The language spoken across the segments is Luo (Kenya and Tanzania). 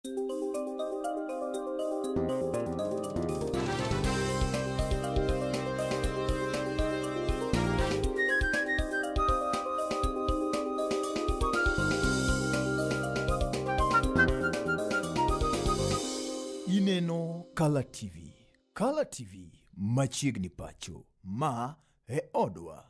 Ineno Kala TV. Kala TV machiegni pacho. Ma e odwa.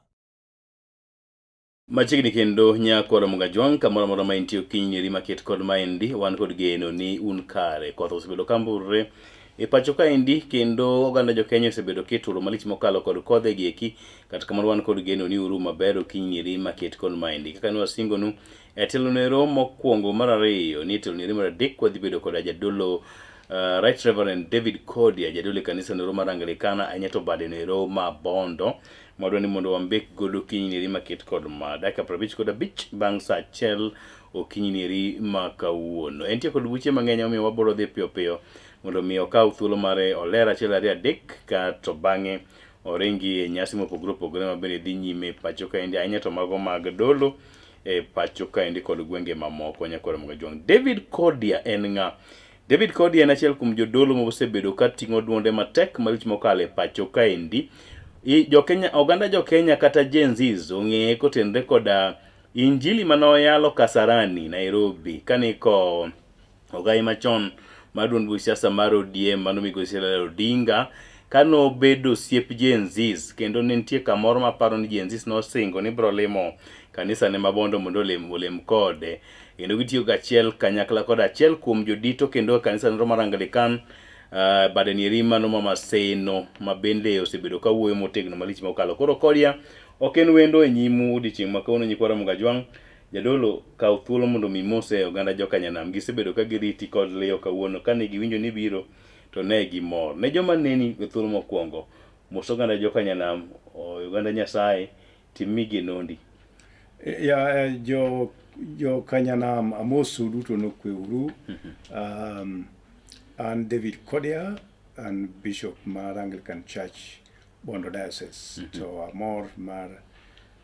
Machiegni kendo nyakwar Mugajwang' kamoro amora ma intie okinyi nyeri maket kod maendi wan kod geno ni un kare. Koth osebedo ka mburre e pacho kaendi kendo oganda jo Kenya osebedo kituro malich mokalo kod kodhe gi eki. Kata kamano wan kod geno ni uru maber okinyi nyeri maket kod maendi. Kaka ne wasingonu e tielo nero mokwongo mar ariyo ni e tielo nero mar adek wadhi bedo koda jadolo Right Reverend David Kodia jadolo e kanisa nero mar Anglikana ahinya to bade nero ma Bondo Mwadwa ni mondo wambek godo okinyi nieri maket kod ma dakika 55 bang' saa achiel okinyi nieri ma kawuono. Entie kod buche mang'eny omiyo wabiro dhi piyo piyo mondo mi okaw thuolo mare oler achiel ariyo adek ka to bang'e oringi e nyasi mopogore opogore ma bende dhi nyime e pacho kaendi ahinya to mago mag dolo e pacho kaendi kod gwenge mamoko nyakwar Mugajwang'. David Kodia en ng'a? David Kodi en achiel kuom jodolo mosebedo ka ting'o duonde matek malich mokalo e pacho kaendi. Jo-Kenya, oganda jo-Kenya kata Gen Zs ong'eye kotenre koda injili mane oyalo Kasarani, Nairobi kane iko ogai machon mar duond buch siasa mar ODM mano migosi Raila Odinga kane obedo osiep Gen Zs kendo ne nitie kamoro maparo ni Gen Zs nosingo ni biro limo kanisa ne ma Bondo mondo olem, olem kode. Kendo gitiyo gachiel kanyakla kod achiel kuom jodito kendo e kanisa nero mar Anglican bade nieri mano ma Maseno ma bende osebedo ka wuoyo motegno malich mokalo. Koro Kodia ok en wendo e nyimu odiechieng' ma kawuono nyikwa Ramogi Ajwang'. Jadolo kaw thuolo mondo mi mose oganda joka Nyanam. Gisebedo ka giriti kod liyo kawuono kane giwinjo ni ibiro to ne gimor. Ne joma neni e thuolo mokwongo, mos oganda joka Nyanam, oganda Nyasaye timigi nondi. Ya, jo jo Kanyanam amosu duto nokweuru. An David Kodia, an Bishop mar Anglican Church Bondo Diocese. To amor mar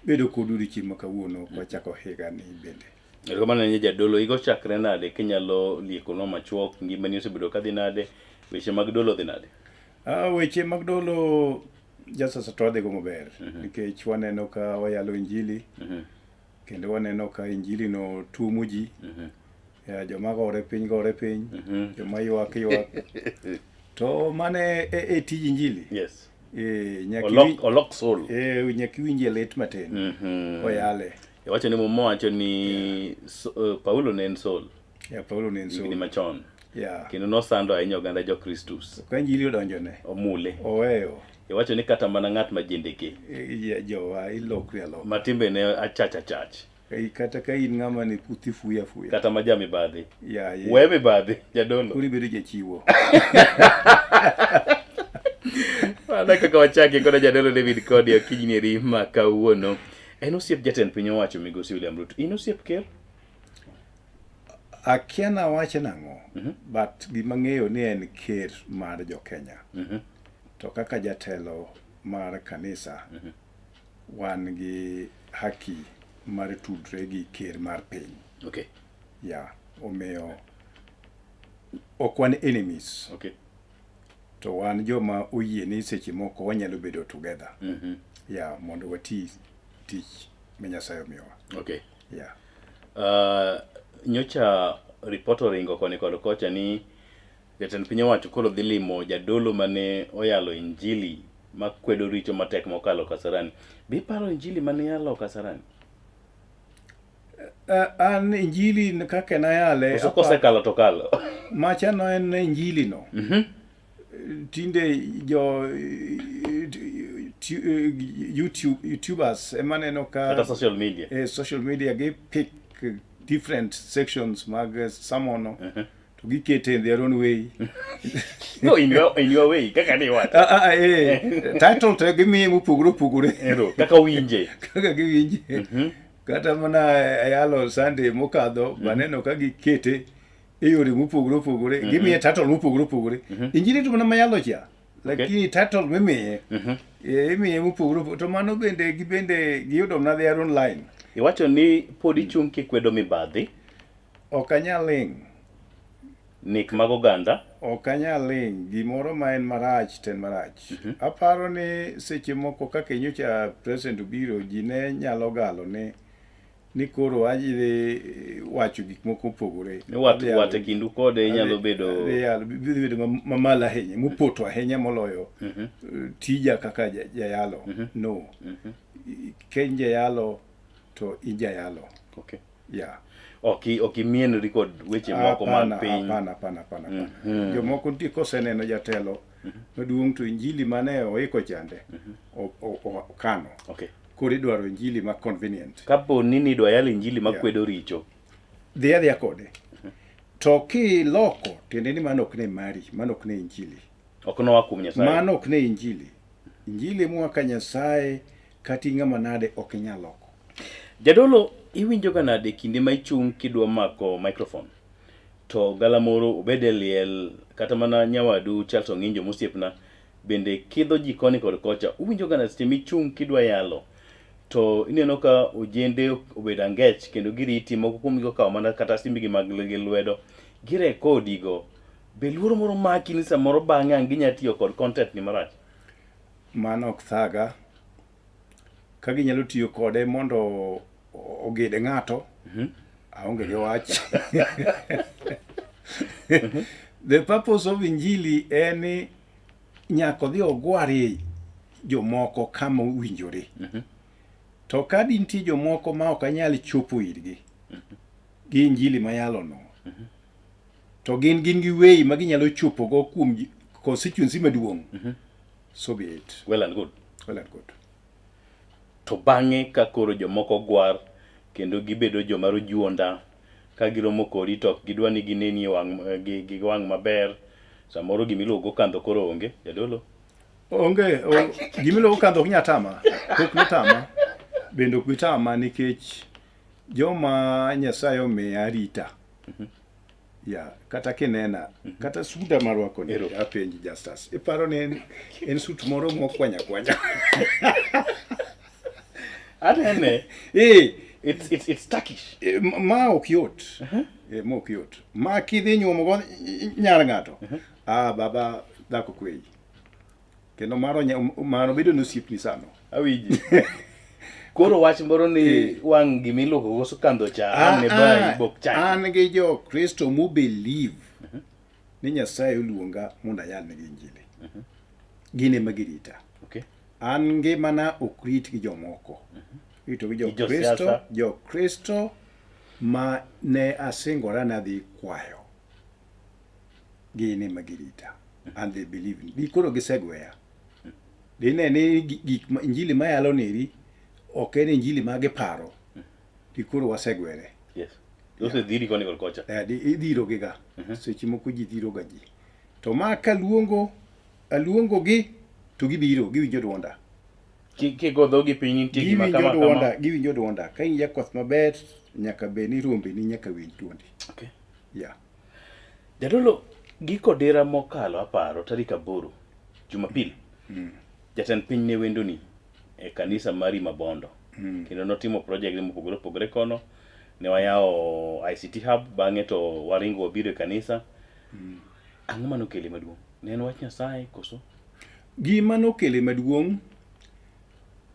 bedo kodu odiochieng' ma kawuono kwachako higa ni bende. Erokamano ne jadolo, higa ochakre nade kinyalo liekonwa machuok, ngimani osebedo kadhi nade, weche mag dolo dhi nade? Weche mag dolo jasasa to wadhigo maber nikech waneno ka wayalo injili kendo waneno ka injili no tuomo ji. Joma gore piny gore piny, joma ywak ywak. To mano e tij injili. Yes. Nyaka Olok soul. Nyaka iwinjie lit matin koyale. Iwacho ni Muma wacho ni Paulo ne en Saul. Yeah, Paulo ne en Saul. Higni machon. Yeah. Kendo nosando ahinya oganda jo-Kristus. Ka injili odonjone. Omule. Oweyo. Iwacho ni kata mana ng'at ma jendeke. Jowa ilokri aloka. Ma timbene achach achach. Kata ka in ng'ama ni puthi fuya fuya. Kata ma jamibadhi. Yeah, yeah. We mibadhi, jadolo. Koro ibedo jachiwo. Mano kaka wachake koda jadolo David Kodi okinyi eri ma kawuono. En osiep jatend piny owacho migosi William Ruto. In osiep ker? Akia nawach nang'o, but gima ang'eyo ni en ker mar jo Kenya. To kaka jatelo mar kanisa, wan gi haki mar tudre gi ker mar piny. Okay. Yeah, omiyo ok wan enemies. Okay. To wan joma oyie ni seche moko wanyalo bedo together. Yeah, mondo wati tich ma Nyasaye omiyowa. Okay. Yeah. Nyocha ripot oringo koni kod kocha ni jatend piny owacho koro dhi limo jadolo mane oyalo injili makwedo richo matek mokalo Kasarani. Be iparo injili mane yalo Kasarani? An injili kaka nayale Koso kosekalo to kalo. Macha no en injili no. Tinde jo YouTube, YouTubers ema neno ka kata social media. Social media gi pick different sections mag sermon no. To gikete in their own way. No, in your way, kaka ni wacho. Title to gimiye mopogore opogore. Ero, kaka winje. Kaka giwinje. Kata mana ayalo Sunday mokadho, baneno ka gikete e yore mopogore opogore. Gimiye title mopogore opogore. Injili to mana mayalo cha. Lakini title mimiye, imiye mopogore opogore. To mano bende gibende giyudo mana their own line. Iwacho ni pod ichung' kikwedo mibadhi. Ok anyal ling'. Nek mag oganda. Ok anyal ling', gimoro ma en marach to en marach. Aparo ni seche moko kaka nyocha president obiro, ji ne nyalo galo ni koro adhi wacho gik moko opogore. Ni wat e kindu kode nyalo bedo Dhi bedo mamalo ahinya, mopoto ahinya moloyo tija kaka jayalo. No. Ka in jayalo to in jayalo. Yeah. Ok imienri kod weche moko mag piny. Hapana, hapana, hapana, hapana. Jomoko nitie koseneno jatelo maduong' to injili mane oiko chande okano. Koro idwaro injili ma convenient. Kapo ni nidwa yalo injili makwedo richo. Dhi adhiya kode. To kiloko tiende ni mano ok ne mari, mano ok ne injili. Ok noa kuom Nyasaye. Mano ok ne injili. Injili moa ka Nyasaye kata ing'ama nade ok inyal loko. Jadolo, iwinjo ga nade kinde ma ichung' kidwa mako microphone to galamoro obed e liel kata mana nyawadu Charles Ong'injo mosiepna bende kidho ji koni kod kocha. Uwinjo ga nade seche michung' kidwa yalo to ineno ka ojende obedo angech kendo giriti, moko kuomgi okawo mana kata simbgi mag gi lwedo girekodi go. Be luoro moro maki ni samoro bang'e ang' ginya tiyo kod content ni marach? Mano ok thaga. Ka ginyalo tiyo kode mondo oged ng'ato, aonge gi wach. The purpose of injili en ni nyaka odhi ogwarie jomoko kama owinjore. To ka nitie jomoko ma ok anyal chopo irgi gi injili mayalono, to gin gi way ma ginyalo chopogo kuom constituency maduong', so be it. Well and good. Well and good. To bang'e ka koro jomoko gwar kendo gibedo joma rojuonda ka giromo kodi to ok gidwa ni gineni e wang' gi wang' maber, samoro gimiluongo kandho koro onge, jadolo. Onge, gimiluongo kandho ok nyal tama, pok notama, bende ok bi tama nikech joma Nyasaye omiya arita. Ya, kata kinena, kata suda marwako ni, apenji Justus, iparo ni en sut moro mokwanya kwanya? Anene. It's Turkish. Ma ok yot. Ma ok yot. Ma kidhi nyuomo go nyar ng'ato. Ah, baba dhako kweyi. Kendo maro bedo ni osiepni sano. Awinji. Koro wach moro ni wang' gimiluoko go kandho cha ang' ne bayi bok cha. An gi jo Kristo mu believe ni Nyasaye oluonga mondo ayal negi injili. Gin ema girita. An ngimana ok rit gi jomoko. Irito gi jo Kristo, jo Kristo ma ne asingora nadhi kwayo. Gin ema girita. And they believe in. Koro gisegweya. Dine ni gik ma injili mayalo neri ok en injili ma giparo. Di koro wasegwere. Yes. Osedhiri koni kod kocha. Idhiro gi ga. Seche moko ji dhiro ga ji. To ma kaluongo aluongo gi to gibiro, giwinjo duonda. Kigo dhogi piny nitie gima kama kama. Giwinjo duonda. Ka in jakwath maber, nyaka bed ni rombeni nyaka winj duondi. Yeah. Jadolo, giko dira mokalo aparo tarik 8 Jumapil. Jatend piny ne wendoni e kanisa mari Mabondo. Kendo notimo project mopogore opogore kono. Ne wayawo ICT hub, bang'e to waringo wabiro e kanisa. Ang'o mane okele maduong'? Ne en wach Nyasaye koso? Gima nokele maduong'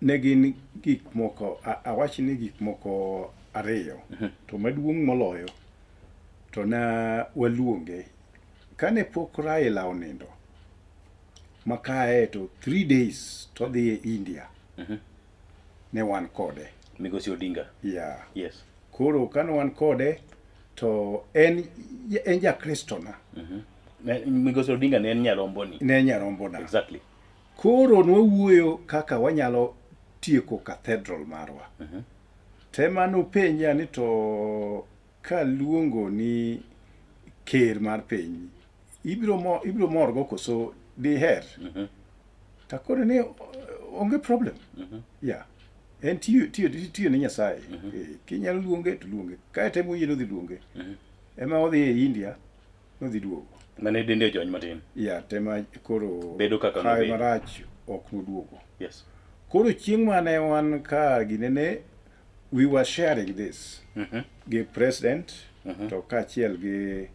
ne gin gik moko, awach ni gik moko ariyo. To maduong' moloyo to na waluonge. Kane pok Raila onindo, makae to 3 days to odhi e India. Ne wan kode. Migosi Odinga. Yeah. Yes. Koro kane wan kode to en ja-Kristo na. Migosi Odinga ne en nyaromboni. Ne en nyarombona. Exactly. Koro nwawuoyo kaka wanyalo tieko cathedral marwa. Tema nopenja ni to kaluongo ni ker mar piny, ibiro morgo koso diher? Takone ni onge problem. Yeah. En tiyo ne Nyasaye. Kinyalo luonge to luonge. Kae temo yie nodhi luonge. Ema odhi e India, nodhi duogo. Mane dende ojony matin. Yeah, tema koro bedo kaka hawi marach ok noduogo. Yes. Koro chieng' mane wan ka ginene, we were sharing this gi president to kaachiel gi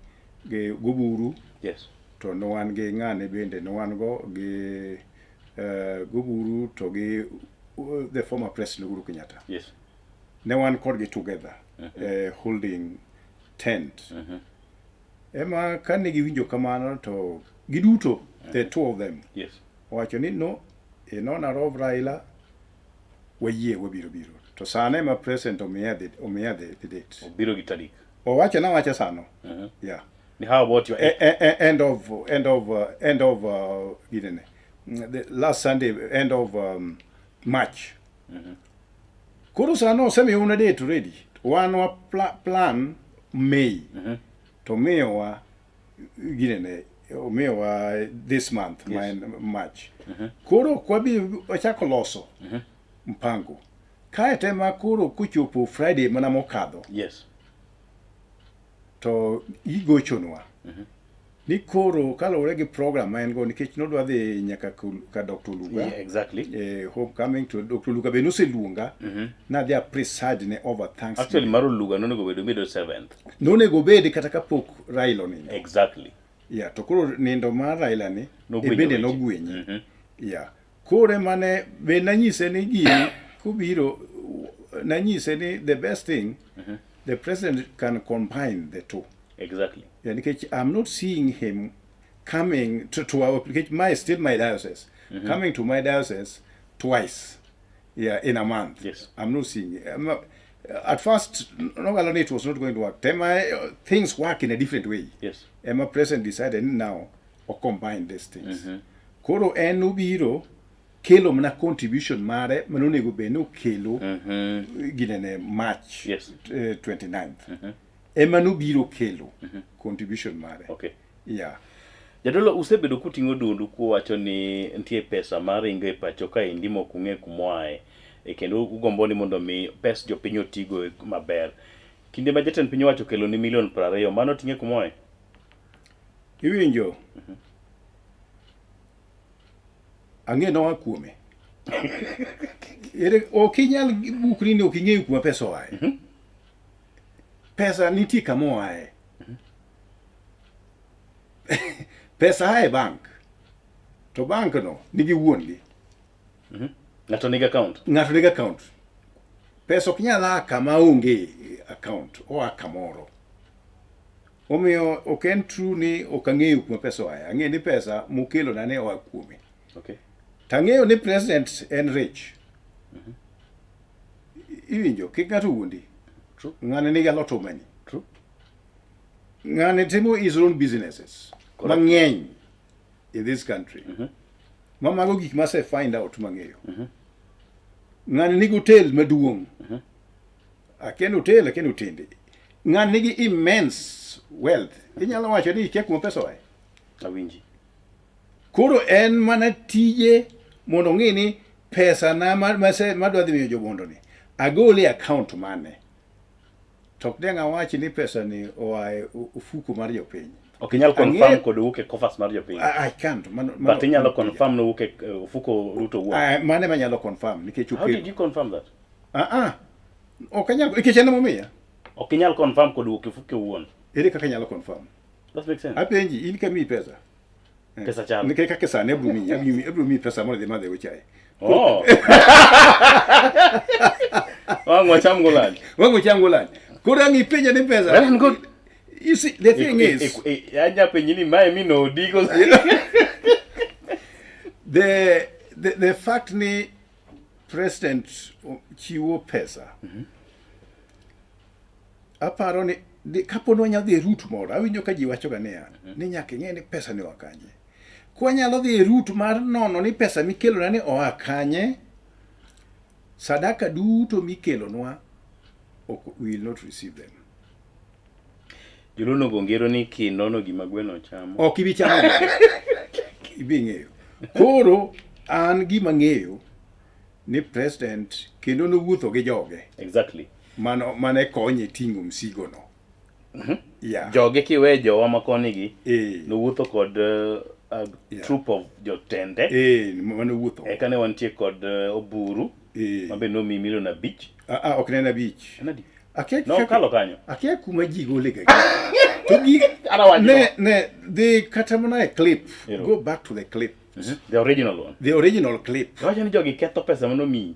gi Goburu Yes. To ne wan gi ng'ane bende ne wan go gi Goburu to gi the former president Uhuru Kenyatta. Ne wan kodgi together holding tent. Ema kane giwinjo kamano to giduto, the two of them, owacho ni no, in honor of Raila, wayie wabiro biro. To sano ema president omiya the date. Obiro gi tarik. Owacho nawacha sano. Yeah. Ni how about your End of ginene. The last Sunday, end of March. Koro sano osemiyo una date already. Wan wa plan May. To miyowa ginene, omiyowa this month, ma en March. Koro ok wabi wachako loso mpango. Kae to ema koro kochopo Friday mana mokadho to igochonwa ni koro kaluwore gi program ma en go, nikech nodwa dhi nyaka ka Dr. Luga homecoming, to Dr. Luga be noseluonga nadhi a preside ne over Thanksgiving. Actually, mar Oluga nonego bedo middle 7th. Nonego obedi kata kapok Raila onindo. Yeah, to koro nindo mar Raila ni Nogwenyo e bende weche. nogwenye. Yeah. Koro emane be nanyise ni gini kobiro, nanyise ni the best thing, the president can combine the two. Yeah, nikech I'm not seeing him coming to our, nikech my still my diocese, coming to my diocese twice, yeah, in a month. I'm not seeing it. At first, nogalo ni it was not going to work. Tema, things work in a different way. Ema president decided now or combine these things. Koro en obiro kelo mana contribution mare manonego bed ni okelo ginene March 29th. Ema nobiro kelo contribution mare. Yeah. Jadolo, usebedo kuting'o duondu kuwacho ni nitie pesa maringo e pacho kaendi mok ung'e kumoae e, kendo ugombo ni mondo mi pes jopiny otigo maber. Kinde ma jatend piny owacho okelo ni milion 20, mano ting'e kumoae? Iwinjo? Ang'e noa kuome. Ere ok inyal bukri ni ok ing'eyo kuma pesa oae. Pesa nitie kama oae. Pesa a e bank. To bank no nigi wuon gi. Ng'ato nigi account. Ng'ato nigi account. Pesa ok nyal a kama onge account, oa kamoro. Omiyo ok en true ni ok ang'eyo kuma pesa oae. Ang'eyo ni pesa mokelona ne oa kuome. To ang'eyo ni president en rich. Iwinjo, kik ng'ato wuondi. True. Ng'ani nigi a lot of money. True. Ng'ani timo his own businesses mang'eny in this country. Ma mago gik mase find out mang'eyo. Ng'ani nigi hotel maduong'. Akia ni hotel, akia ni hotende. Ng'ani nigi immense wealth. Inyalo wacho ni ikia kuma pesa oae. Awinji. Koro en mana tije mondo ong'i ni pesa na madwa dhi miyo jobondo ni agole e account mane. To ok dang' awach ni pesa ni oa e ofuko mar jopiny. Ok inyal confirm kod owuok e coffers mar jopiny. I can't. But inyalo confirm no owuok e ofuko Ruto owuon. Ah, mano ema anyalo confirm nikech How did you confirm that? Ah ah. Ok anyal nikech en emomiya. Ok inyal confirm kod wuok e ofuko owuon. Ere kaka anyalo confirm? That makes sense. Apenji, in kamiyi pesa. Pesa chal. Nikech kaka sani abiro miyi pesa mondo idhi madhe go chai. Oh. Wang' wacham go lunch. Wang' ucham go lunch. Koro ang' ipenja ni pesa. Well and good. You see, the thing is, Anya penji ni mae mino digo. the fact ni president chiwo pesa. Aparo ni kapo ni wanyalo dhi e route moro, awinjo ka ji wacho ga niya, ni nyaka ing'e ni pesa ni oa kanye. Kwanyalo dhi e route mar nono ni pesa mikelona ni oa kanye, sadaka duto mikelonwa, ok, we will not receive them. Joluo nogo ngero ni kinono gima gweno chamo. Ok ibi chamo gweno. Ibi ng'eyo. Koro an gima ng'eyo ni president kendo nowuotho gi joge mano mane konye ting'o msigo no. Yeah. Joge kiwe jowa makoni gi nowuotho kod a troop of jotende. Mane owuotho. Eka ne wantie kod Oburu ma be nomiyi milion 5. Ah, ah, ok ne en 5. En adi? Akia Nokalo kanyo. Akia kuma ji gole ga. To gi Ana wacho. ne dhi kata mana e clip. Ero. Go back to the clip. The original one. The original clip. Wacho ni jogi ketho pesa manomiyi.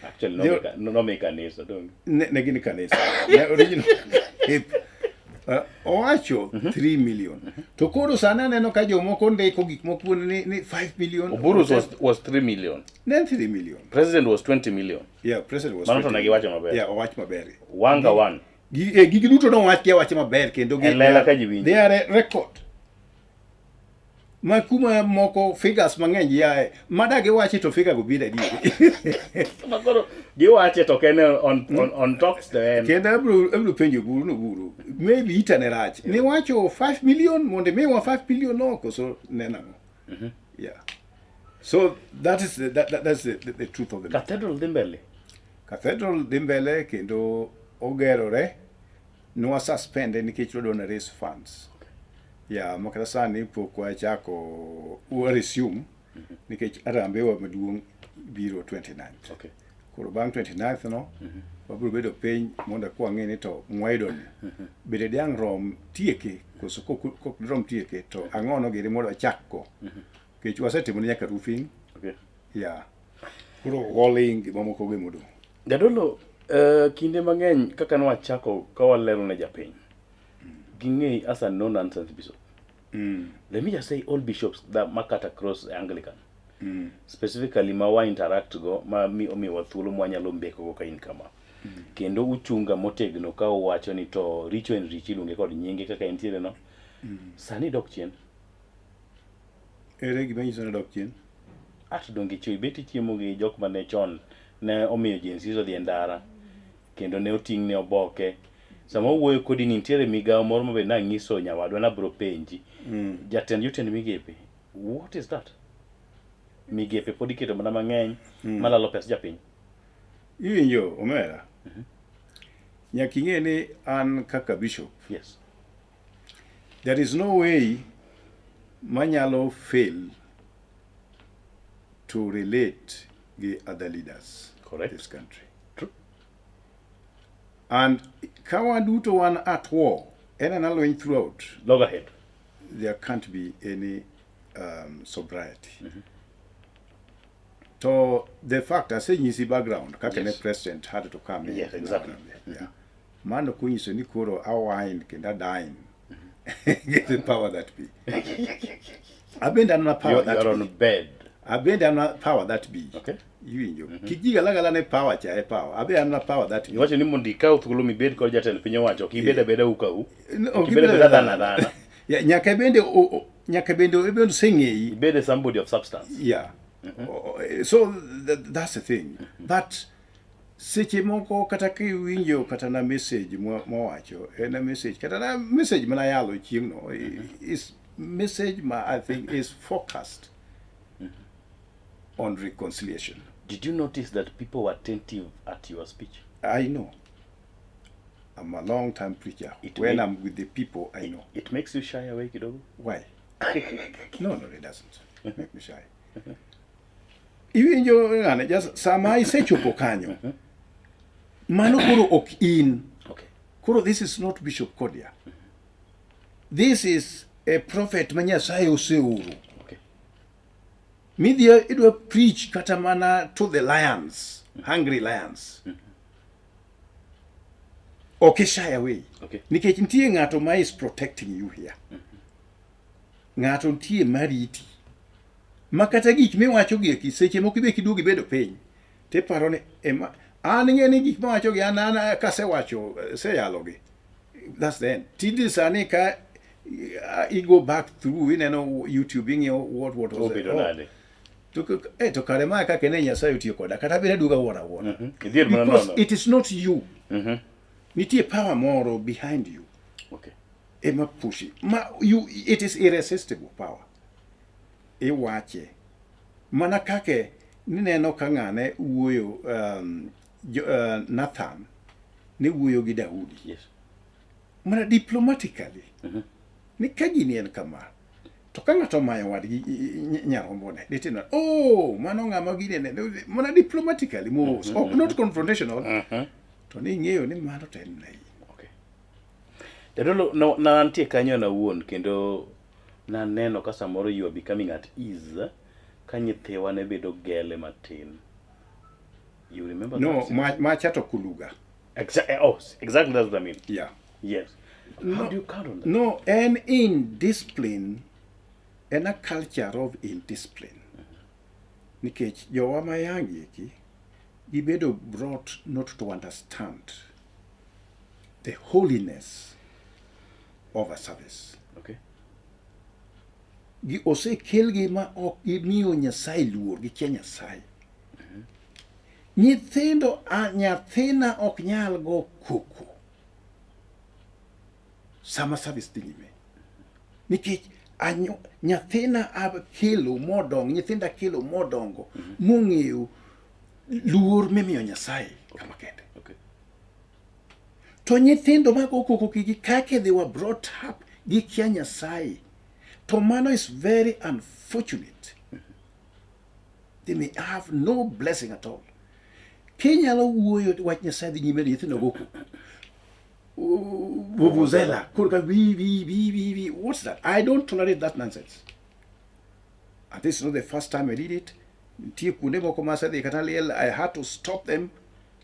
Actually, nomi kanisa, donge? Ne gin kanisa. Ne original clip. Owacho 3 million. To koro sani aneno ka jomoko ndiko gik moko ni 5 million. Oburu's was 3 million. Ne en 3 million. President was 20 million. Yeah, president was Mano to 20. ne giwacho maber. Yeah, owach maber. Wanga one. Gigi duto nowach gi awacha maber kendo E lela ka ji winjo. They are a record. Ma kuma moko figures mang'eny yae. Mada giwachi to figure go biro adier. Ma koro giwache to ok en on talks to en. Kendo abiro penjo Oburu no Oburu. Maybe ita ne rach. Niwacho 5 million mondo imiwa 5 million no koso ne nang'o? Yeah. So that is the truth of the matter. Cathedral dhi mbele. Cathedral dhi mbele kendo ogerore. Nwa suspende nikech wadwa na raise funds. Yeah, makata sani pok wachako wa resume nikech arambewa maduong' biro 29th. Okay. Koro bang' 29th no wabiro bedo piny mondo kwang'e ni to mwayudo ni bende diang' rom tieke koso kok rom tieke to ang'o no giri mondo wachak go. Nikech wasetimo ne nyaka roofing. Okay. Yeah. Koro walling gi mamoko gi modong'. Jadolo, kinde mang'eny kaka nwachako ka walero ne japiny, ging'eyi as a no-nonsense bishop. Let me just say all bishops that ma cut across Anglican. Specifically ma wa interact go, ma mi omiwa thuolo ma wanyalo mbeko go ka in kama. Kendo uchunga motegno ka uwacho ni to richo en richo iluonge kod nyinge kaka entiere no. Sani dok chien. Ere gima nyiso ni dok chien? At donge chwe ibet ichiemo gi jok mane chon ne omiyo Gen Z odhi e ndara kendo ne oting' ne oboke. Sama owuoyo kodi ni nitiere migawo moro mabe nang'iso nyawadwa nabro penji. Jatend jotend migepe, what is that? Migepe pod iketo mana mang'eny malalo pes japiny. Iwinjo omera. Nyaka ing'e ni an kaka bishop. Yes. There is no way manyalo fail to relate gi other leaders Correct. in this country. True. And ka wan duto wan at war, en ana lweny throughout, Loggerhead. there can't be any sobriety. To the fact, asenyisi background, kaka ne Yes. president had to come in. Yes, exactly. Yeah. Mano kunyiso ni koro a wine kendo a dine. Get the power that be. Abende an na power You're that on be. bed. Abende an na power that be. Okay. Iwinjo. Kik ji galagala ne power cha e power. Abe an na power that be. Iwacho ni mondo ikaw thuolo mibed kod jatend piny owacho, ok ibed abeda u ka u. No, Ok ibed abeda dhano adhana. Yeah, nyaka bende oseng'eyi. Ibed somebody of substance. Yeah. So that's the thing. But seche moko kata kiwinjo kata na message mowacho, en a message, kata na message mana yalo chieng' no, is message ma I think is focused on reconciliation. Did you notice that people were attentive at your speech? I know. I'm a long time preacher. When I'm with the people, I know. It makes you shy away kidogo? Why? No, it doesn't make me shy. Iwinjo ng'ane, just sama isechopo kanyo, mano koro ok in. Okay. Koro this is not Bishop Kodia. This is a prophet ma Nyasaye oseoro. Okay. Midhi idwa preach kata mana to the lions, hungry lions. Ok shy away. Okay. Nikech nitie ng'ato ma is protecting you here. Ng'ato nitie mariti. Ma kata gik miwacho gi eki, seche moko ibe kiduogo ibedo piny. Tiparo ni ema an ing'e ni gik mawacho gi an kasewacho seyalogi. That's the end. Tinde sani ka i go back through ineno YouTube ing'iyo what was Obedo nade. To kare ma kaka ne Nyasaye otiyo koda kata bende aduogo awuoro awuora. Idhier mana Because nono. it is not you. Nitie power moro behind you. Okay. Ema pushi. Ma you it is irresistible power. Iwache. Mana kake nineno ka ng'ane wuoyo Nathan ne wuoyo gi Daudi. Yes. Mana diplomatically. Ni ka gini en kama. To ka ng'ato omayo wadgi nyarombone, ditino, oh, mano ng'ama gini ne, mana diplomatically mos, ok not confrontational. To ni ing'eyo ni mano to en ne. Okay. Jadolo, no, na antie kanyo an awuon kendo naneno ka samoro you are becoming at ease ka nyithiwa ne bedo gele matin. You remember No, that? macha to kuluga. Oh, exactly, that's what I mean. Yes. How do you count on that? No, en indiscipline, en a culture of indiscipline. Nikech jowa mayangi eki, gibedo brought not to understand the holiness of a service. Gi osekelgi ma ok gimiyo Nyasaye luor, gikia Nyasaye. Nyithindo, a, nyathina ok nyal go koko sama service dhi nyime. Nikech nyathina akelo modongo, nyithinda akelo modongo, mong'eyo luor mimiyo Nyasaye kama kende. To nyithindo mago koko kigi kaka they were brought up gikia Nyasaye. To mano is very unfortunate. They may have no blessing at all. Kinyalo wuoyo wach Nyasaye dhi nyime ni nyithindo go koko. Vuvuzela, koro ka wi wi wi wi wi. What's that? I don't tolerate that nonsense. And this is not the first time I did it. Nitie kuonde moko ma asedhi kata liel, I had to stop them.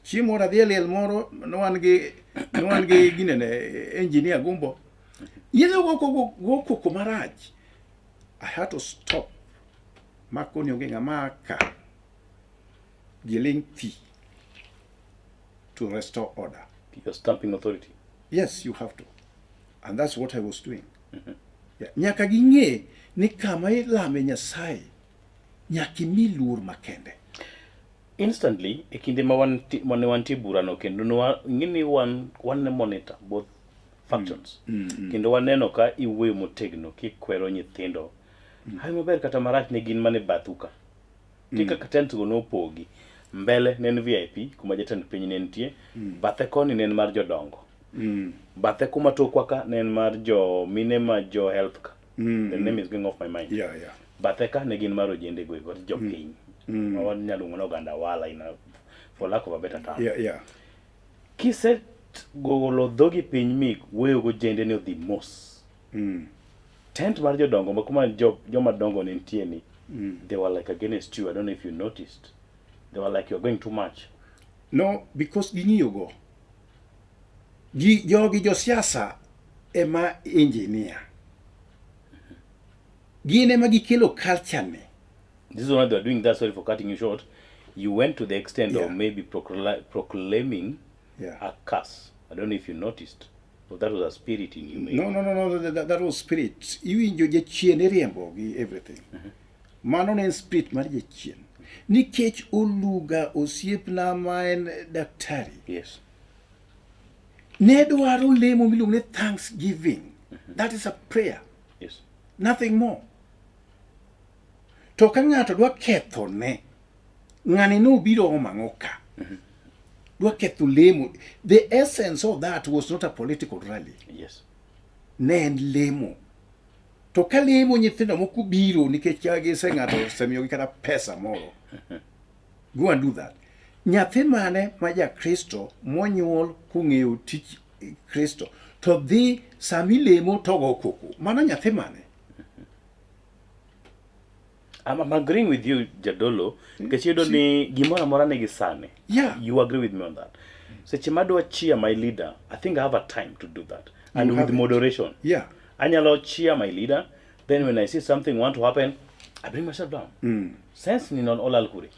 Chieng' moro adhi e liel moro, ne wan gi ginene, engineer Gumbo. Nyithindo go koko marach. I had to stop. Makoni onge ng'ama ka. Giling thi to restore order. You're stamping authority. Yes, you have to. And that's what I was doing. Yeah. Nyaka ging'e ni kama ilame Nyasaye, nyaka imi luor makende. Instantly, e kinde ma mane wantie burano kendo ng'e ni wan ne monitor both factions. Kendo waneno ka iwuoyo motegno kikwero nyithindo. Hawi maber kata marach ne gin mane bathu ka. Nitie kaka tent go nopogi. Mbele ne en VIP kuma jatend piny ne nitie. Bathe koni ne en mar jodongo. Bathe kuma tokwa ka ne en mar jo mine ma jo health ka. The name is going off my mind. Bathe ka ne gin mar ojende go eko jopiny. Ma wanyalo luongo ni oganda wala in a, for lack of a better term. Kise golo dhogi piny mi wuoyo gojende ni odhi mos. Tent mar jodongo ma kuma joma dongo ne nitie ni, they were like against you. I don't know if you noticed. They were like, "You're going too much." No, because ging'iyo go. Gi jogi josiasa ema engineer. Gin ema gikelo culture ni. This is why they were doing that. Sorry for cutting you short. You went to the extent of maybe proclaiming a curse. I don't know if you noticed, but that was a spirit in you, maybe. No, that was spirit. Iwinjo jachien iriembo gi everything. Mano ne en spirit mar jachien. Nikech Oluga osiepna ma en daktari. Ne dwaro lemo miluongo ni thanksgiving. That is a prayer. Nothing more. To ka ng'ato dwa ketho ne, ng'ani nobiro omo ang'o ka? Dwa ketho lemo. The essence of that was not a political rally. Ne en lemo. To ka lemo nyithindo moko biro nikech gise ng'ato osemiyogi kata pesa moro. Go and do that. Nyathi mane ma ja Kristo monyuol kong'eyo tich Kristo to dhi sami lemo to go koko. Mano nyathi mane? I'm agreeing with you, Jadolo, nikech iyudo ni gimoro amora nigi sane. You agree with me on that. Seche madwa cheer my leader, I think I have a time to do that. And You with have it. moderation. Anyalo cheer my leader, then when I see something want to happen, I bring myself down. Sense ni non olal kure.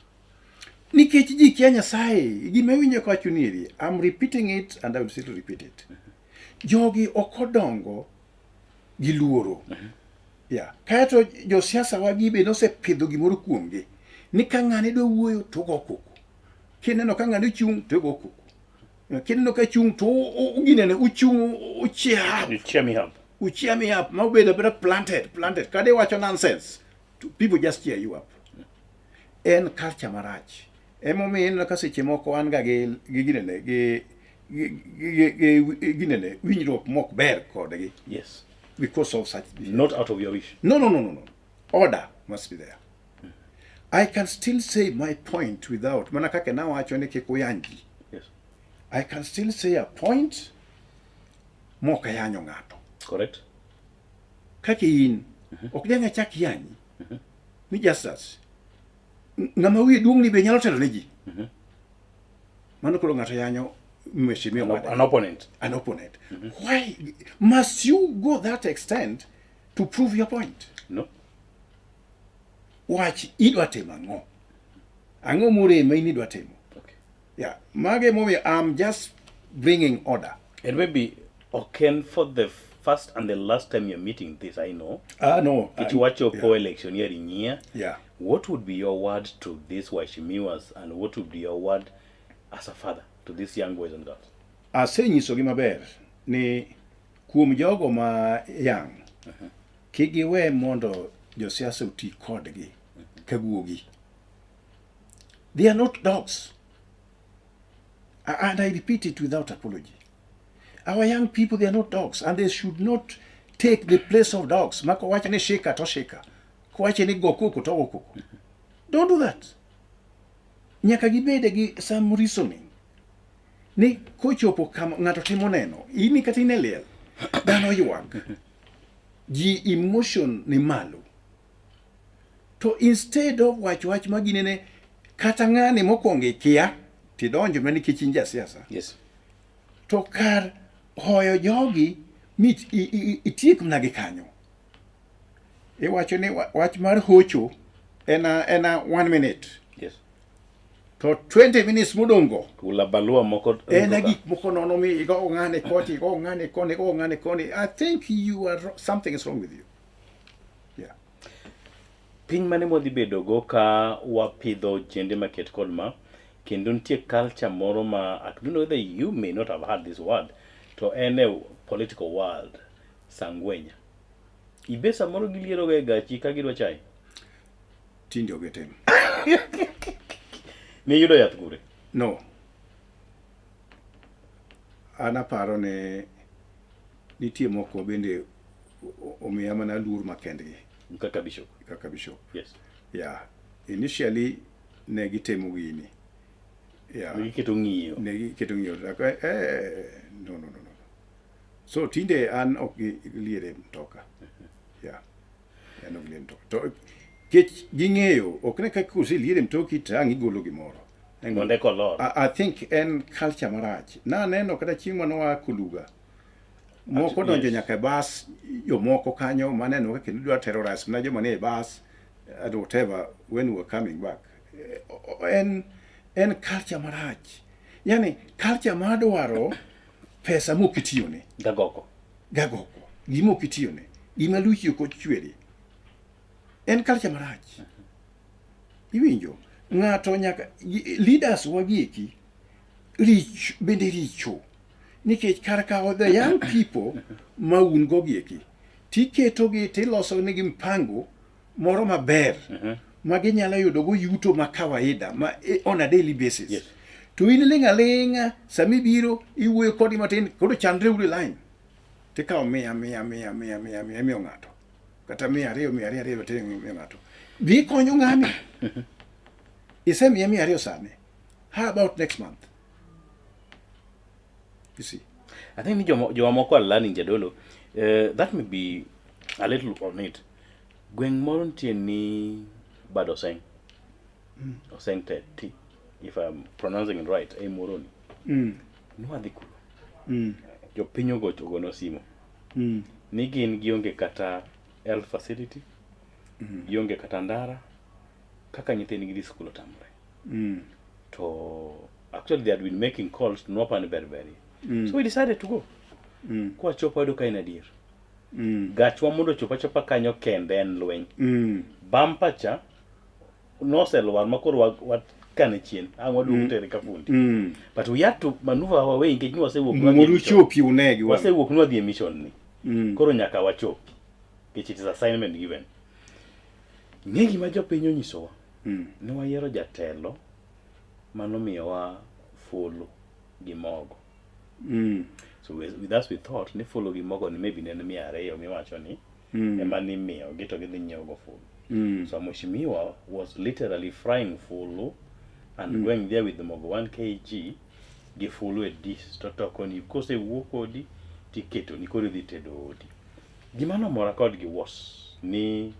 Nikech ji kia Nyasaye, gima iwinjo kawacho ni I'm repeating it and I will still repeat it. Jogi ok odongo gi luoro. Yeah. Kaeto josiasa wagi be nosepidho gimoro kuomgi. Ni ka ng'ane dwa wuoyo to go koko. Kineno ka ng'ane chung' to go koko. Kineno ka chung' to ginene uchung' ucheer up. You cheer me up. Ucheer me up. Ma obedo abeda planted, planted. Kade wacho nonsense, to people just cheer you up. En culture marach. Emomiyo ineno ka seche moko an ga gi ginene gi ginene winjruok mok ber kodgi. Because of such behavior. Not out of your wish. No. Order must be there. I can still say my point without mana kaka nawacho ni kik uyany ji. I can still say a point. mok ayanyo ng'ato. Correct. Kaka in, ok dang' achak yanyi ni Justus, ng'ama wiye duong' ni be nyalo telo ne ji. Mano koro ng'ato yanyo mheshimiwa An, an opponent. An opponent. Why must you go that extent to prove your point? No. Wach idwa timo ang'o? Ang'o morema in idwa timo? Okay. Yeah, mage emomiyo I'm just bringing order. And maybe Oken for the first and the last time you're meeting this, I know. Ah, no. Kech wachopo electioneering year. What would be your word to these waheshimiwas and what would be your word as a father to these young boys and girls? Asenyisogi maber ni kuom jogo ma young, kik giwe mondo josiasa oti kodgi ka guogi. They are not dogs. And I repeat it without apology. Our young people, they are not dogs, and they should not take the place of dogs. Mako wacho ni shika to shika. Kowacho ni go koko to go koko. Don't do that. Nyaka gibede gi some reasoning. Ni kochopo kama ng'ato timo neno, in kata in e liel, dhano ywak. Ji emotion ni malo. To instead of wacho wach ma ginene, kata ng'ani mokwongo ikia, tidonjo mana nikech in jasiasa. To kar hoyo jogi mi itiek mana gi kanyo. Iwacho ni wach mar hocho en a 1 minute. To 20 minutes modong' go Ula balua moko. En a gik moko nono mi igo ng'ane koni, igo ng'ane koni, igo ng'ane koni. I think you are something is wrong with you. Yeah. Piny mane mwadhi bedo go ka wapidho jende maket kod ma kendo nitie culture moro ma I don't know whether you may not have heard this word, to en e political world sangwenya ibe samoro giliero ga e gachi ka gidwa chai. Tinde ok gitim. Niyudo yath kure? No. An aparo ni nitie moko bende omiya mana luor makendgi. Kaka bishop. Kaka bishop. Yeah. Initially ne gitemo gini. Yeah. Ne giketo ng'iyo. Ne giketo ng'iyo. No, no, no, no. So tinde an ok giliere mtoka. Yeah. An ok giliere mtoka. To kech ging'eyo, ok ne kaka koseliere mtoki to ang' igolo gimoro. Mondo eka olor. I think en culture marach. Naneno kata chieng' mane waa Koluga. Moko donjo nyaka e bas, jomoko kanyo maneno kaka kendo dwa terrorize mana joma nie bas and whatever when we were coming back. En culture marach. Yani culture madwaro pesa mok itiyone. Gagoko. Gagoko. Gima ok itiyone. Gima luchi ok ochweri. En culture marach. Iwinjo? Ng'ato nyaka leaders wagieki rich bende richo. Nikech kar kawo the young people ma un go gieki, tiketogi tiloso negi mpango moro maber ma ginyalo yudo go yuto ma kawaida ma on a daily basis. To in ling' aling'a samibiro iwuoyo kodgi matin koro chandre uru e line. Tikawo mia mia mia mia mia mia imiyo ng'ato. Kata 200 200 200 to imiyo ng'ato. Dhi konyo ng'ani. Isemiye 200 sani. How about next month? You see. I think ni joma moko are learning, jadolo. That may be a little on it. Gweng' moro nitie ni bad Oseng. Oseng Teti, if I'm pronouncing it right, e Moroni. Nwadhi kuno. Jopiny ogocho ogono simo. Ni gin gionge kata health facility, gionge kata ndara, kaka nyithindgi dhi skul otamre. To actually they had been making calls to nwapani ber berie. So we decided to go. Kwachopo wayudo ka en adier. Gachwa mondo ochop achopa kanyo kende en lweny. Bampa cha noselwar ma koro wakane chien. Ang' waduogo tere ka fundi. But we had to maneuver our way nikech ni wasewuok nwadhi e Mondo mission. uchopi unegi wang'. Wasewuok nwadhi e mission ni. Koro nyaka wachopi. Nikech it is assignment given. Ng'e gima jopiny onyisowa. Ne wayiero jatelo manomiyowa fulu gi mogo. So with us we thought ni fulu gi mogo ni maybe ne en 200 miwacho ni ema nimiyogi to gidhi nyiewo go fulu. So mheshimiwa was literally frying fulu and going there with the mogo 1 kg gi fulu e dish to toko ni kosewuo kodi. tiketo ni koro idhi tedo odi. Gima nomora kodgi was ni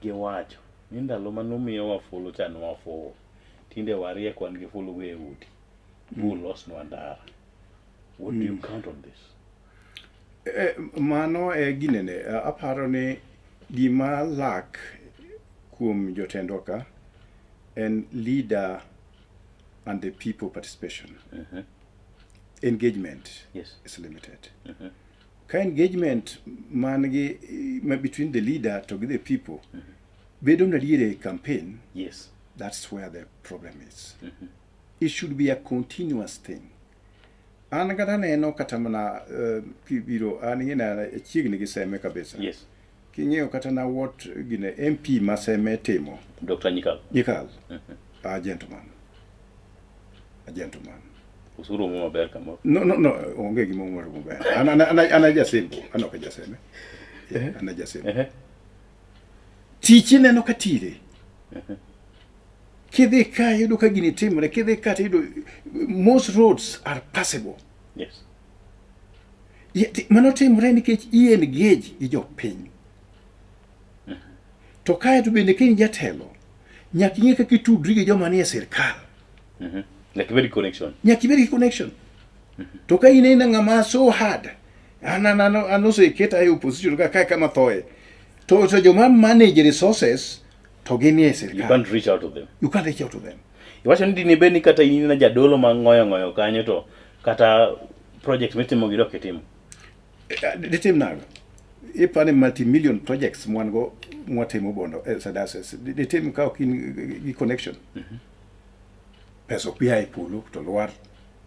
giwacho ni ndalo mane umiyowa fulu cha ne wafuwo. Tinde wariek wan gi fulu go e udi. Bulosnwa ndara. What do you count on this? Mano e ginene aparo ni gima lack kuom jotendwa ka en leader and the people participation. Engagement is limited. Ka engagement man gi ma between the leader to gi the people bedo nadiere e campaign, that's where the problem is. It should be a continuous thing. An kata neno kata mana kibiro an ing'e chiegni gi Seme kabisa. King'iyo kata na what gine MP ma Seme timo. Dr. Nyikal. Nyikal. A gentleman. A gentleman. Usuru mo maber kamoro. No, onge gima omoro maber. An jasembo, an ok a jaseme. Yeah, an a jasembo. Tich ineno ka tire. Kidhi ka iyudo ka gini timore, kidhi ka tiyudo most roads are passable. Mano timore nikech i engage gi jopiny. To kae to bende ka in jatelo, nyaka ing'e kaka itudri gi joma nie sirkal. Nyaka ibed gi connection. Nyaka ibed gi connection. To ka in ina ng'ama so hard, an oseketa e opposition ka kae kama thoe. To joma manage resources to gin e You sirkal. can't reach out to them. You can't reach out to them. Iwacho ni dine bed ni kata in na jadolo ma ng'oyo ng'oyo kanyo to kata project mitimo gi dok itimo. Ditim nang'o? Ipani multi-million projects mwan go mwatimo Bondo e diocese. Ditim ka ok in gi connection. Pesa ok bi a e polo to lwar.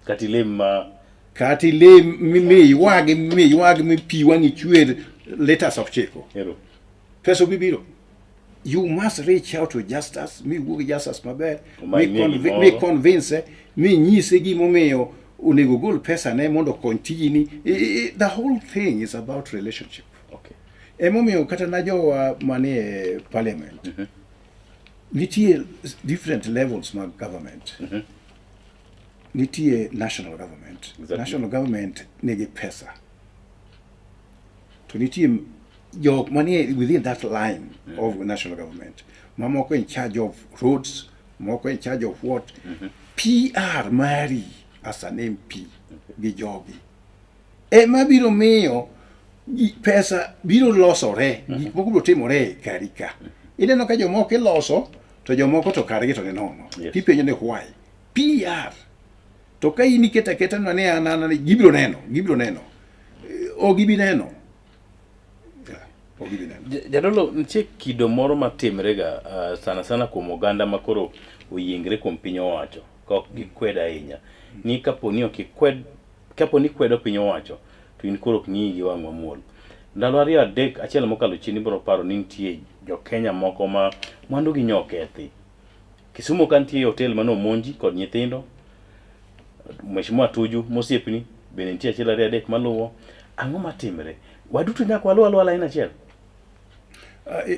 Kata ilem ma Kata ilem mi ywagi mi pi wang'i chwer liters of chiko. Ero. Pesa ok bi biro. You must reach out to Justus, mi wuo gi Justus maber, Omany mi, nie gimoro. mi convince, mi nyise gimomiyo onego ogol pesa ne mondo okony tijini. The whole thing is about relationship. Emomiyo kata na jowa manie parliament, nitie different levels mag government. Nitie national government. National government nigi pesa. To nitie jok manie within that line of national government. Mamoko in charge of roads, moko in charge of what. PR mari as an MP gi jogi. Ema biro miyo pesa biro losore, gik moko biro timore kari ka. Ineno ka jomoko iloso, to jomoko to kargi to ni nono. Tipenjo ni why? PR. To ka in iketo aketa ni an gibiro neno, gibiro neno. Ok gibi neno. Yeah, ok gibi neno. Jadolo, nitie kido moro matimre ga sana sana kuom oganda ma koro oyiengre kuom piny owacho, ka ok gikwed ahinya. Ni kapo ni ok ikwed, kapo ni ikwedo piny owacho, to in koro ok ng'iyi gi wang' mamuol. Ndalo ariyo adek, achiel mokalo chien ibiro paro ni nitie jo-Kenya moko ma mwandu gi nyo okethi. Kisumu ka nitie hotel mane omonji kod nyithindo, Mheshimiwa Tuju mosiepni bende nitie achiel ariyo adek maluwo. Ang'o matimre? Waduto nyaka waluw aluwa lain achiel.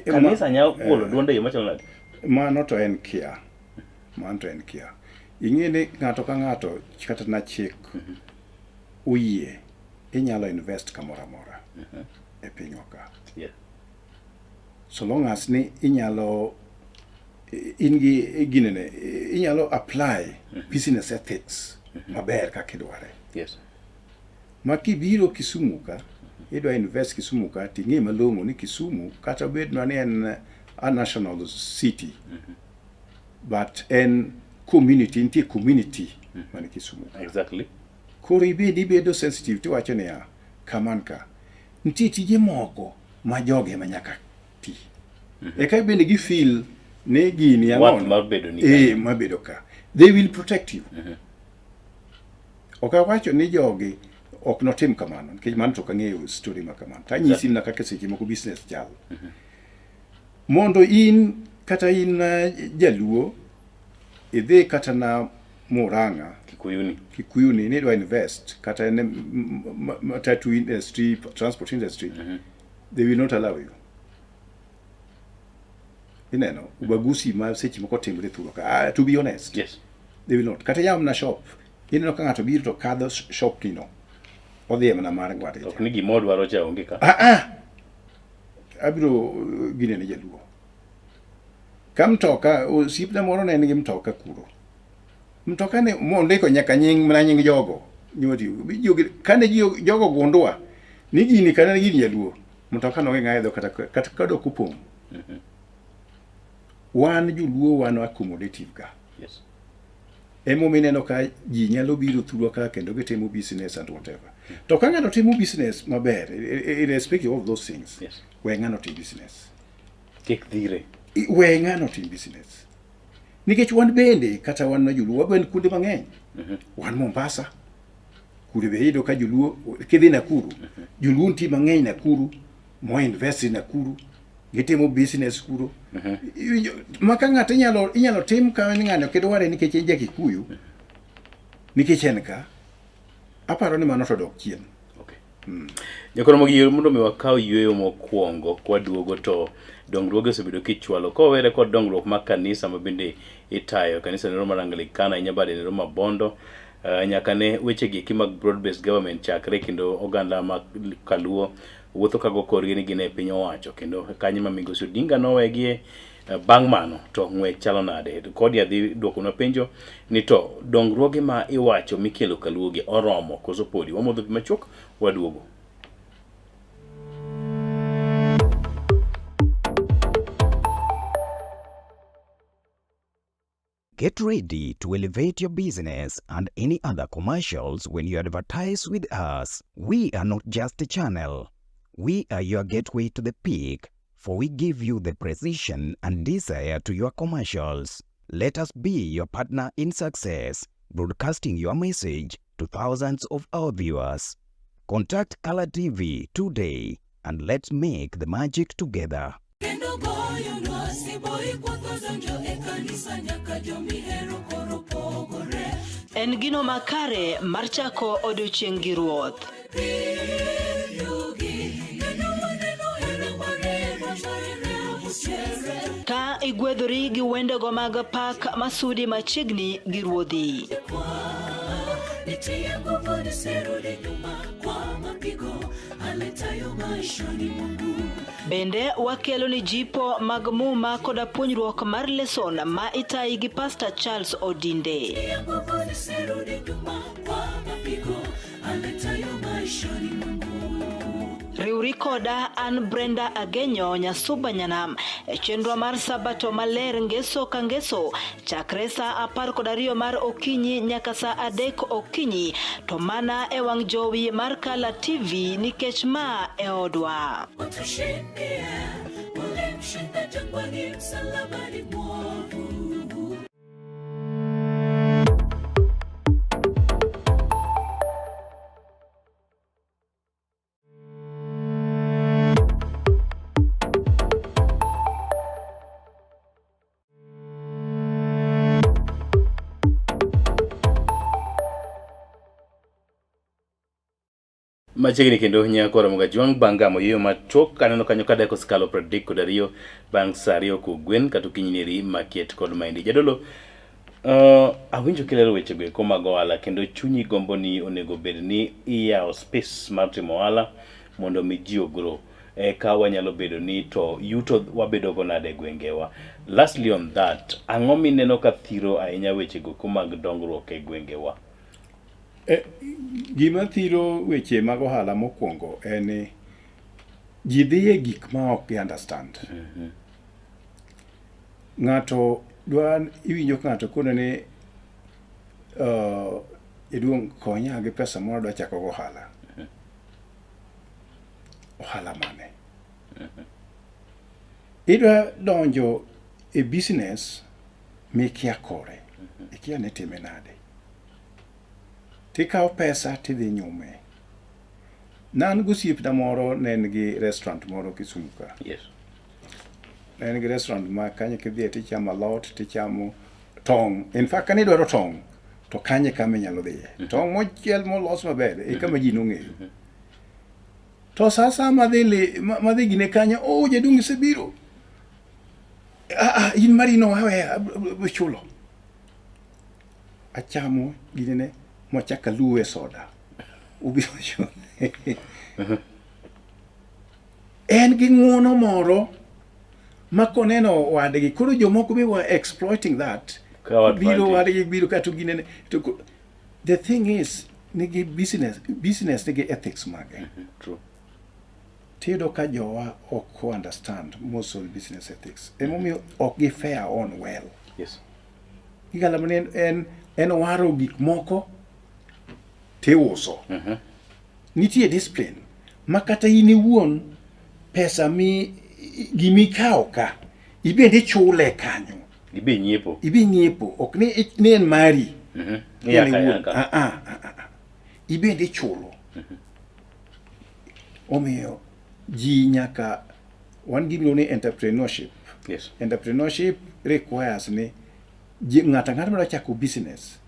Kanisa nyalo golo duonde e yo machalo nade? Mano to en kia. Mano to en kia. Ing'e ni ng'ato ka ng'ato kata na chik oyie inyalo invest kamoro amora e pinywa ka. So long as ni inyalo in gi ginene inyalo apply business ethics maber kaka idware. Ma kibiro Kisumu ka, idwa invest Kisumu ka, ting'e malong'o ni Kisumu kata bed ni en a national city, but en community, nitie community man Kisumu ka. Koro ibed ibedo sensitive tiwacho niya, kaman ka, nitie tije moko ma jogi ema nyaka ti. Eka bende gi feel ni gini ang'o? Worth mar bedo ni mar bedo ka. They will protect you. Ok awacho ni jogi ok notim kamano, nikech mano to ok ang'eyo story ma kamano. To anyisi mana kaka seche moko business chal. Mondo in kata in jaluo idhi kata na Murang'a, Kikuyuni, Kikuyuni ni idwa invest kata en matatu industry, transport industry, they will not allow you. Ineno, ubaguzi ma seche moko timre thuro ka. To be honest. They will not. Kata yaw mana shop, ineno ka ng'ato biro to kadho shop ni no. Odhi e mana mar ngwate. Ok ni gima odwaro cha onge ka. Ah ah. Abiro ginene jaluo. Ka mtoka, osiepna moro ne nigi mtoka kuro. Mtoka ne mondiko nyaka nying mana nying jogo. Nyoti jogi kane ji jogo gundwa ni gini kana gini jaluo. Mtoka no ng'ayo kata kata kadok opong'. Wan joluo wan accommodative ga. Yes. Emomiyo ineno ka ji nyalo biro thurwa ka kendo gitimo business and whatever. To ka ng'ato timo business maber, irrespective of those things, Yes. we ng'ano tim business. Kik dhire. We ng'ano tim business. Nikech wan bende kata wan na joluo waben kuonde mang'eny. Wan Mombasa. Kure be iyudo ka joluo kidhi Nakuru, joluo nitie mang'eny Nakuru, mo invest Nakuru, gitimo business kuro. Iwinjo, ma ka ng'ato inyalo inyalo tim ka ni ng'ani ok idware nikech en ja Kikuyu, nikech en ka, aparo ni mano to dok chien. Okay. Nyakoro mogi mondo mi wakaw yueyo mokwongo kwaduogo to dongruoge osebedo kichwalo kowere kod dongruok mag kanisa ma bende itayo kanisa nero mar Anglikana ahinya bade nero ma Bondo nyaka ne weche gi eki mag broad based government chakre kendo oganda ma kaluo wuotho kago korgi ni gin e piny owacho kendo kanyo ma migosi Odinga nowegie bang' mano to ng'wech chalo nade kodi adhi duokonwa penjo ni to dongruoge ma iwacho mikelo kaluogi oromo koso podi wamodho pi machuok waduogo. Get ready to elevate your business and any other commercials when you advertise with us. We are not just a channel. We are your gateway to the peak, for we give you the precision and desire to your commercials. Let us be your partner in success, broadcasting your message to thousands of our viewers. Contact Color TV today and let's make the magic together. Kendo goyonwa siboi kwotho donjo e kanisa nyaka jomihero koro pogore. En gino makare mar chako odiochieng' gi Ruoth. Yugi kendo waneno hera mare mochwere mochere. Ka igwedhori gi wendego mag pak masudi machiegni gi Ruodhi. Nitie nguvu nisirudi nyuma kwa mapigo aletayo maishani mwangu. Bende wakelo ni jipo mag muma koda puonjruok mar leson ma itayi gi Pastor Charles Odinde. Nitie nguvu nisirudi nyuma kwa mapigo aletayo maishani mwangu. Riwri koda an Brenda Agenyo Nyasuba Nyanam e chenro mar Sabato maler ngeso ka ngeso chakre sa 12 mar okinyi nyaka sa 3 okinyi to mana e wang' jowi mar Kala TV nikech ma e odwa. Utushindie, ulimshinda jangwani, msalabani mwovu. Machiegni kendo nyako Ramogi Ajwang' bang' gamo yueyo machuok aneno kanyo ka dakika osekalo 32 bang' sa 2 kogwen kata okinyi neri maket kod maendi. Jadolo, awinjo kilero wechego eko mag ohala kendo chunyi gombo ni onego bed ni iyawo space mar timo ohala mondo mi ji ogrow. Eka wanyalo bedo ni to yuto wabedo go nade e gwengewa. Lastly on that, ang'o mineno ka thiro ahinya wechego eko mag dongruok e gwengewa? Gima thiro weche mag ohala mokwongo en ni ji dhi e gik ma ok gi understand. Ng'ato dwa iwinjo ka ng'ato kone ni jaduong' konya gi pesa moro adwa chako go ohala. Ohala mane? Idwa donjo e business mikia kore. Ikia ni itime nade. Tikawo pesa tidhi nyume. Ne an gosiepna moro ne en gi restaurant moro Kisumu ka. Yes. Ne en gi restaurant ma kanyo kidhiye tichamo alot, tichamo tong'. In fact, kane idwaro tong', to kanyo e kama inyalo dhiye. Tong' mochiel molos maber e kama ji nong'eyo. To sa asaya madhi li, madhi gine kanyo, oh jaduong' isebiro. Ah, ah, in mari no aweya, abiro chulo. Achamo ginene machak aluwe soda. Ubiro chule. En gi ng'uono moro ma koneno wadgi koro jomoko be were exploiting that. Kawo Biro advantage. wadgi biro kato ginene. To the thing is nigi business nigi ethics mage. True. Tiyudo ka jowa ok understand most of the business ethics. Emomiyo ok gi fare on well. Gigalo ni en waro gik moko tiuso. Nitie discipline ma kata in iwuon pesa mi gimikawo ka ibende ichule kanyo. Ibi nyiepo. Ibi nyiepo ok ni en mari. Ni yaka En iwuon. yaka. Ah. Ibende ichulo. Omiyo ji nyaka wan gimiluongo ni entrepreneurship. Entrepreneurship requires ni ng'ato ang'ata madwa chako business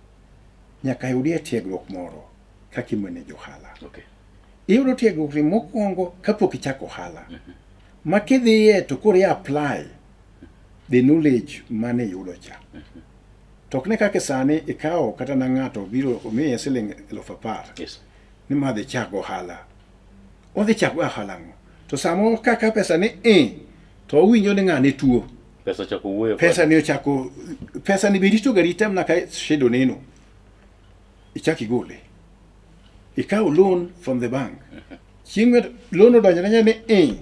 nyaka yudie tiegruok moro kaka imanage ohala. Iyudo tiegruok ni mokwongo kapok ichako ohala. Ma kidhiye to koro i apply the knowledge mane iyudo cha. To ok ne kaka sani ikawo kata na ng'ato obiro omiye siling 10,000. Ni ma dhi chak ohala. Odhi chak ohala ang'o? To samo kaka pesa ni to owinjo ni ng'ane tuo. Pesa ochako wuoyo. Pesa ni ochako, pesa ni be rito ga rita mana ka shedo neno. Ichak igole. Ikawo loan from the bank. Chieng' ma loan odonjo ne ni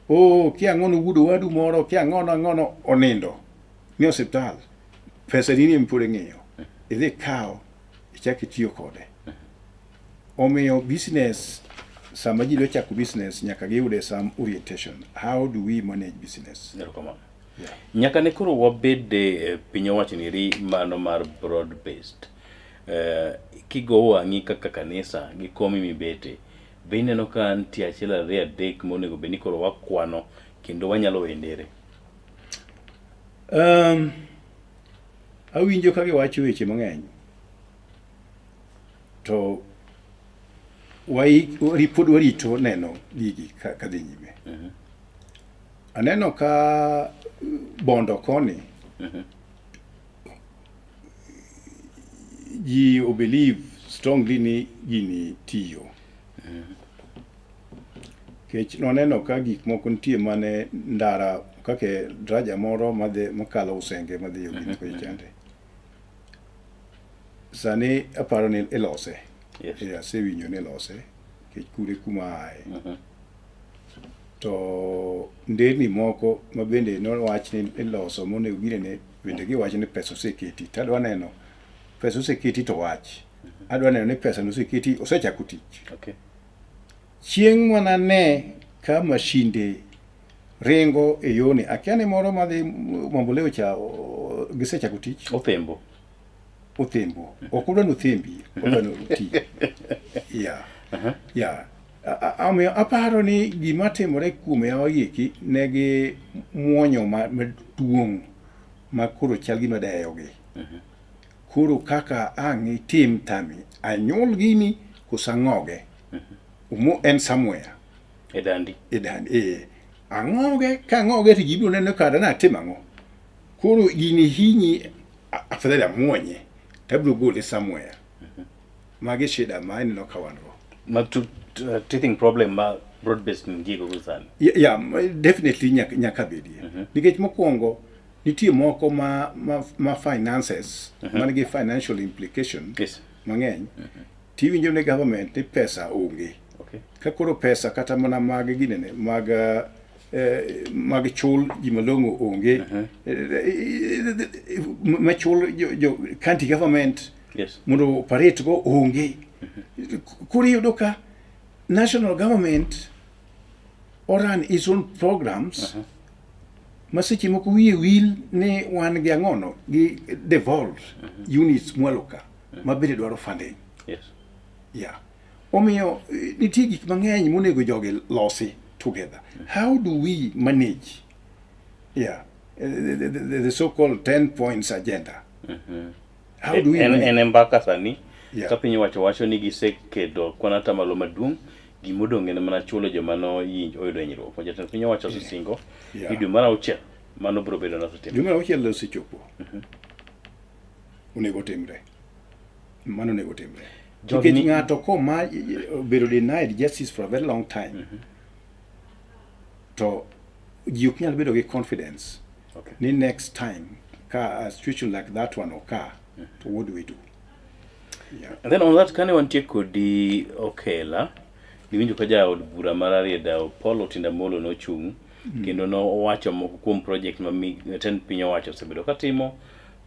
oh, kia ang'ono wudo wadu moro, kia ang'ono ang'ono onindo ni osiptal. Pesa ni ni pod ing'iyo. Idhi kawo, ichak itiyo kode. Omiyo business, sama ji dwa chako business, nyaka giyude some orientation. How do we manage business? Erokamano. Nyaka ne koro wabede piny owacho ni ri mano mar broad based. Kigo wang'i kaka kanisa gi komi mibete, be ineno ka nitie achiel ariyo adek monego bed ni koro wakwano kendo wanyalo wendere? Awinjo ka giwacho weche mang'eny to pod warito neno gigi ka dhi nyime. Aneno ka Bondo koni ji o believe strongly ni gini tiyo. Kech nwaneno ka gik moko nitie mane ndara kaka daraja moro madhi makalo Usenge madhi yo gini kocha chande. Sani aparo ni ilose. Asewinjo ni ilose nikech kure kuma aye. To nderni moko ma bende nowach ni iloso monego ginene bende giwacho ni pesa oseketi. To adwa neno pesa oseketi to wach. Adwa neno ni pesa noseketi osechako tich. Chieng' manane ka mashinde ringo e yoni, akia ni moro madhi Mamboleo cha gisechako tich. Othembo. Othembo. Ok odwa ni othembi, odwa ni oti. Yeah. Omiyo aparo ni gima timore kuom yawa gieki ne gi muonyo maduong' ma koro chal gima deyogi. Koro kaka ang' itim tami, anyuol gini koso ang'oge. Umo en somewhere. E dandi. E dandi. Ang'oge, ka ang'oge to ji biro neno kara natimo ang'o. Koro gini hinyi, afadhali amuonye, to abiro gole somewhere. Magi shida ma ineno ka wan go. Ma teething problem ma broad based nitie go sani. Yeah, definitely nyaka bedie. Nikech mokwongo nitie moko ma finances, man gi financial implication mang'eny. Tiwinjo ni government ni pesa onge. Ka koro pesa kata mana mag ginene, mag chul ji malong'o onge. Ma chul jo county government mondo operate go onge. Koro iyudo ka national government oran its own programs ma seche moko wiye wil ni wan gi ang'ono gi devolved units mwalo ka ma bende dwaro funding. Yeah. Omiyo nitie gik mang'eny monego jogi losi together. How do we manage? Yeah. The so-called 10 points agenda. How do we manage? En mbaka sani. Ka piny owacho wacho ni giseketo kwan atamalo maduong', gimodong' en mana chulo joma noyudo hinyruok. Ma jatend piny owacho osesingo ni dwe mar auchiel mano biro bedo nosetimore. Dwe mar auchiel osechopo. Onego timre. Mano onego timre. Jogi Nikech ni- ng'ato koma obedo denied justice for a very long time, to ji ok nyal bedo gi confidence ni next time ka a situation like that one occur, to what do we do? Yeah. And then on that, kane wantie kodi Okela, niwinjo ka jaod bura mar Rarieda Paul Otinda Molo nochung' kendo nowacho moko kuom project ma tend piny owacho osebedo katimo,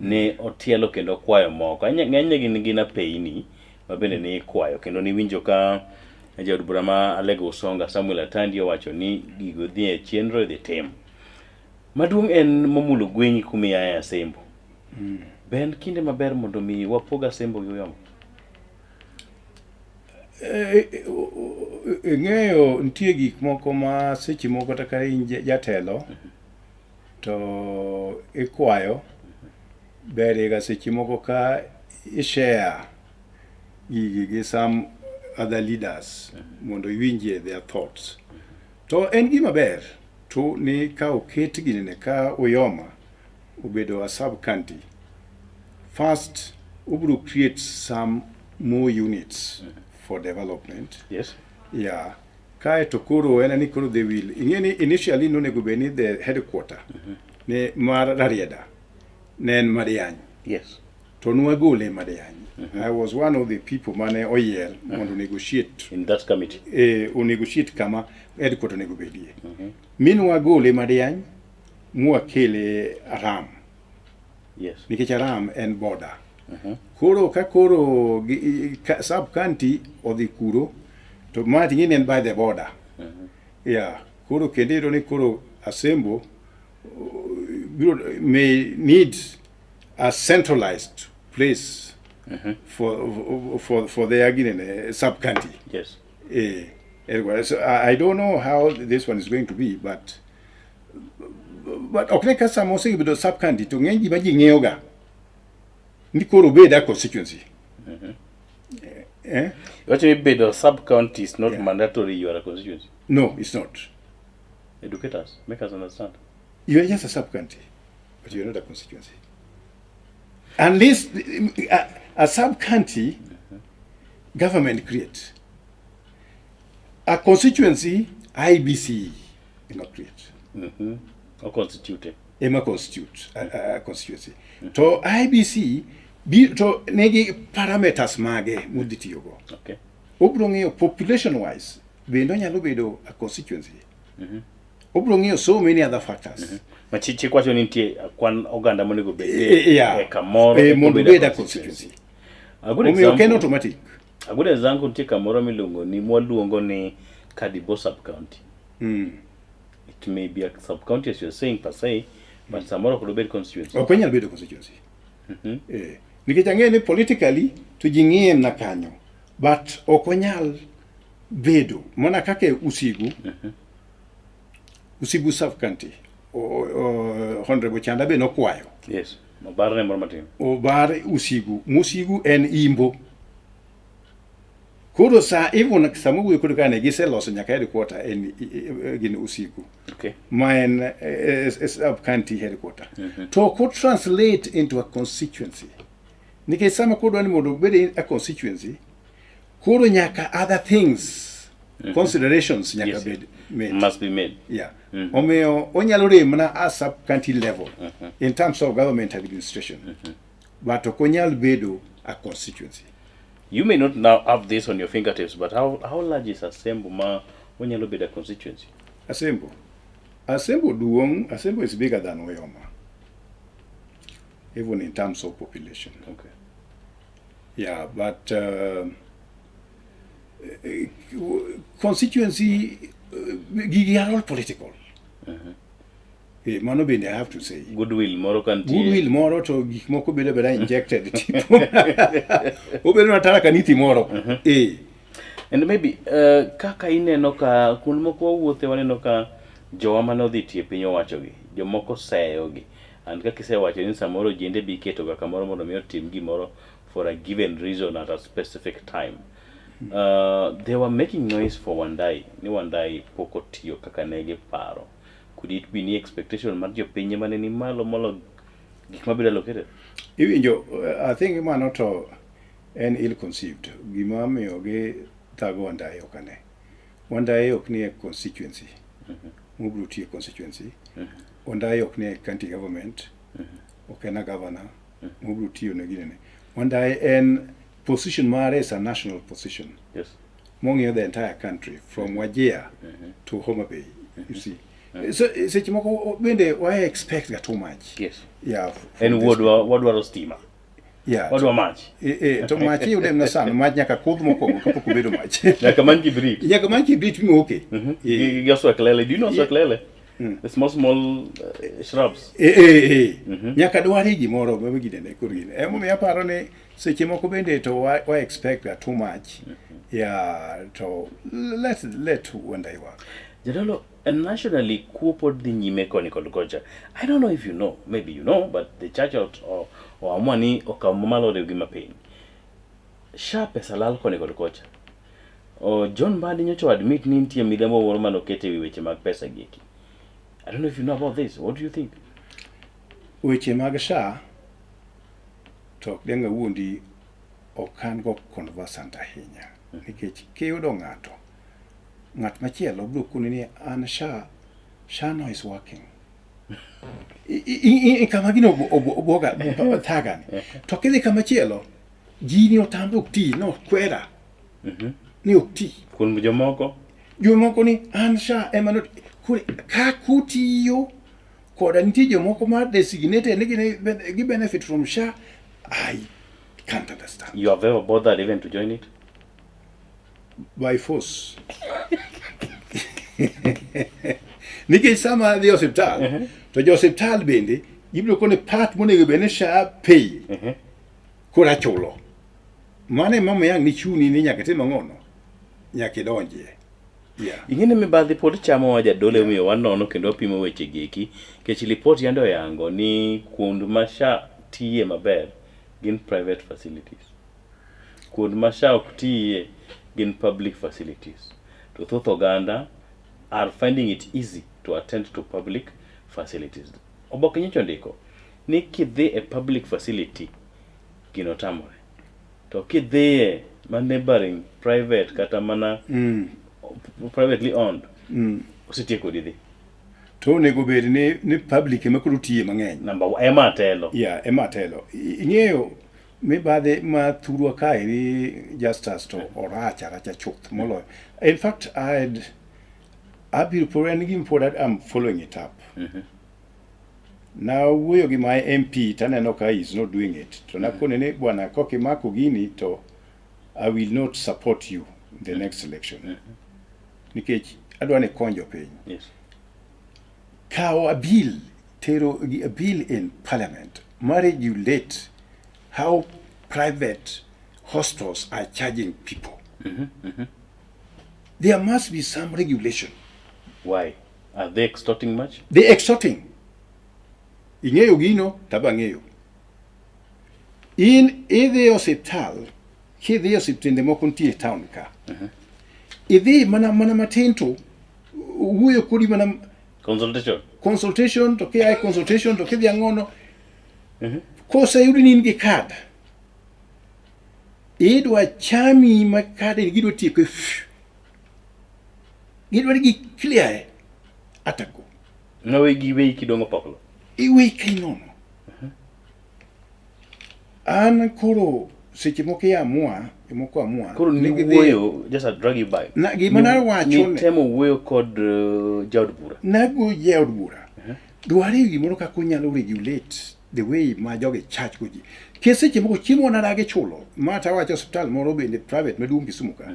ne otielo kendo okwayo moko. Ng'enyne gin apeyni ma bende ne ikwayo, kendo niwinjo ka jaod bura ma Alego Usonga Samuel Atandi owacho ni gigo dhi e chenro, idhi tim. Maduong' en momulo gwenyi kumiaye Asembo. Be en kinde maber mondo mi wapog Asembo gi Uyoma? Ing'eyo nitie gik moko ma seche moko kata ka in jatelo to ikwayo ber ga seche moko ka i-share gigi gi some other leaders mondo iwinjie their thoughts. To en gima ber to ni ka oket ginene ka Uyoma obedo a sub county, first obiro create some more units for development. Yeah. Kae to koro en ni koro they will, ing'e ni initially nonego bed ni the headquarter ne mar Rarieda ne en Madiany. To nwagole Madiany. I was one of the people mane oyier mondo negotiate In that committee. O negotiate kama headquarter onego bedie. Mi nwagole Madiany mwakele Aram. Nikech Aram en border. Koro ka koro sub county odhi kuro, to ma ting'e ni en by the border. Yeah. Koro kendo iyudo ni koro Asembo biro may need a centralized place for their ginene sub county. Anyway, so I don't know how this one is going to be, but ok ne ka sama osebedo sub county to ng'eny gima ji ng'iyo ga ni koro obed a constituency. Eh? Iwacho ni bedo sub county is not mandatory you are a constituency. No, it's not. Educate us, make us understand. You are just a sub county, but you are not a constituency. Unless a sub county government create a constituency, IEBC ema create. Or constitute. Ema constitute a constituency. To IEBC bi to nigi parameters mage modhi tiyogo. Obiro ng'iyo population wise bende onyalo bedo a constituency. Obiro ng'iyo so many other factors. Ma chik wacho ni nitie kwan oganda monego bed e kamoro eka mondo obed obed a constituency. A good Omiyo ok en example- automatic. A good example, nitie kamoro miluongo ni, mwaluongo ni Kadibo sub county. It may be a sub county as you are saying per se, but samoro ok obed constituency. Ok onyal bedo constituency. Nikech ang'eyo ni politically to ji ng'iye mana kanyo, but ok onyal bedo mana kaka Usigu. Usigu sub county, Honorable Chanda be nokwayo. Yes. Obarne moro matin. Obar Usigu. Musigu en Imbo. Koro sa even sama wuoyo kod kane giseloso nyaka headquarter en gin Usigu. Ma en sub county headquarter. To ok translate into a constituency. Nikech sama koro dwa ni mondo obed a constituency, koro nyaka other things, considerations nyaka bed made. Must be made. Yeah. Omiyo onyalo rem mana a sub county level in terms of government administration. But ok onyal bedo a constituency. You may not now have this on your fingertips, but how large is Asembo ma onyalo bedo a constituency? Asembo. Asembo duong', Asembo is bigger than Uyoma. Even in terms of population. Yeah, but constituency, gigi are all political. Mano bende I have to say. Goodwill moro ka nitie. Goodwill moro to gik moko bedo abeda injected. Tipo. Obedo na tara kanithi moro. And maybe kaka ineno ka kuond moko wawuothe waneno ka jowa mane odhi tiyo e piny owachogi, jomoko seyogi. And kaka isewacho ni samoro jende bi iketoga kamoro mondo mi otim gimoro for a given reason at a specific time. They were making noise for Wandai, ni Wandai pok otiyo kaka ne giparo. Could it be ni expectation mar jopiny ema ne ni malo molo gik mabiro allocated? Iwinjo, I think mano to En ill conceived. Gima miyo gi thago Wandayi ok ane. Wandayi ok nie constituency. Mobiro tiyo e constituency. Wandayi ok nie county government. Ok en a governor. Mobiro tiyo ne ginene. Wandayi en position mare is a national position. Mong'iyo the entire country from Wajir to Homa Bay. You see. So seche moko bende wa expect ga too much. Yeah. From En this wuodwa wadwaro stima. Wadwa mach. To mach iyude mana sano, mach nyaka kudh mokwongo kapok obedo mach. Nyaka many kibrit. Nyaka many kibrit mimoke. Gi osweklele. Do you know osweklele? The small small shrubs. Nyaka dwari gimoro ma ginene koro gine. Emomiyo aparo ni seche moko bende to wa expect ga too much. Yeah, to let Wandayi work. Jadolo, nationally kuo pod dhi nyime koni kod kocha. I don't know if you know, maybe you know, but the church oamua ni okaw mamalo oriw gi mapiny. SHA pesa lal koni kod kocha. John Mbadi nyocha admit ni nitie miriambo moro mane oket e wi weche mag pesa gi eki. I don't know if you know about this. What do you think? Weche mag SHA to ok dang' awuondi, ok an go conversant ahinya. Nikech kiyudo ng'ato, ng'at machielo biro koni ni an SHA, SHA no is working. Kama gino obwoga thaga ni. To kidhi kama chielo, gini otamre ok ti, no kwera. Ni ok ti. Kuom jomoko? Jomoko ni an SHA ema no koro kaka otiyo koda nitie jomoko ma designated ni gi benefit from SHA, I can't understand. You have ever bothered even to join it? By force. Nikech sama adhi e osiptal, to jo osiptal bende gibiro kone part monego bed ni SHA pay, koro achulo. Mano ema omiyo ang' nichuni ni nyaka itim ang'ono, nyaka idonjie. Yeah. Ing'e ni mibadhi pod chamowa jadolo omiyo wanono kendo wapimo weche gi eki nikech lipot yande oyango ni kuond ma SHA tiye maber gin private facilities. Kuond ma SHA ok tiye gin public facilities. To thoth oganda are finding it easy to attend to public facilities. Oboke nyocha ondiko ni kidhi e public facility gino tamore. To kidhiye ma neighboring private kata mana privately owned, osetieko didhi. To onego bed ni public ema koro tiye mang'eny. Number one, ema telo. Yeah, ema telo. Ing'eyo mibadhi ma thurwa kaeri Justus to orach aracha chuth moloyo. In fact, abiro pod en gima pod I'm following it up. Nawuoyo gi my MP taneno ka he is not doing it. To nakone ni bwana kok imako gini to I will not support you in the next election. Nikech adwa ni ikony jopiny. Kawo a bill, tero a bill in parliament ma regulate how private hospitals are charging people. There must be some regulation. Why? Are they extorting much? They extorting. Ing'eyo gino, taba ng'eyo. In idhi e osiptal, kidhi e osiptende moko nitie e town ka. Idhi mana matin to wuoyo kodi mana consultation. Consultation to kia e consultation to kidhi ang'ono. Koseyudi ni in gi card, idwa chami ma card ni gidwa tieko e gidwa ni gi clear e atago. Nawe gi wei kidongo poklo. Iwei kainono. An koro seche moko iamua, moko amua. Koro ni wuoyo, just a drag you by. Na, gima nawacho ni ne- temo wuoyo kod jaod bura. Nago jaod bura. Dware gimoro kaka onyalo regulate the way ma jogi charge go ji. Nikech seche moko chiemo wanadagi chulo, ma tawacho osiptal moro bende private maduong' Kisumu ka.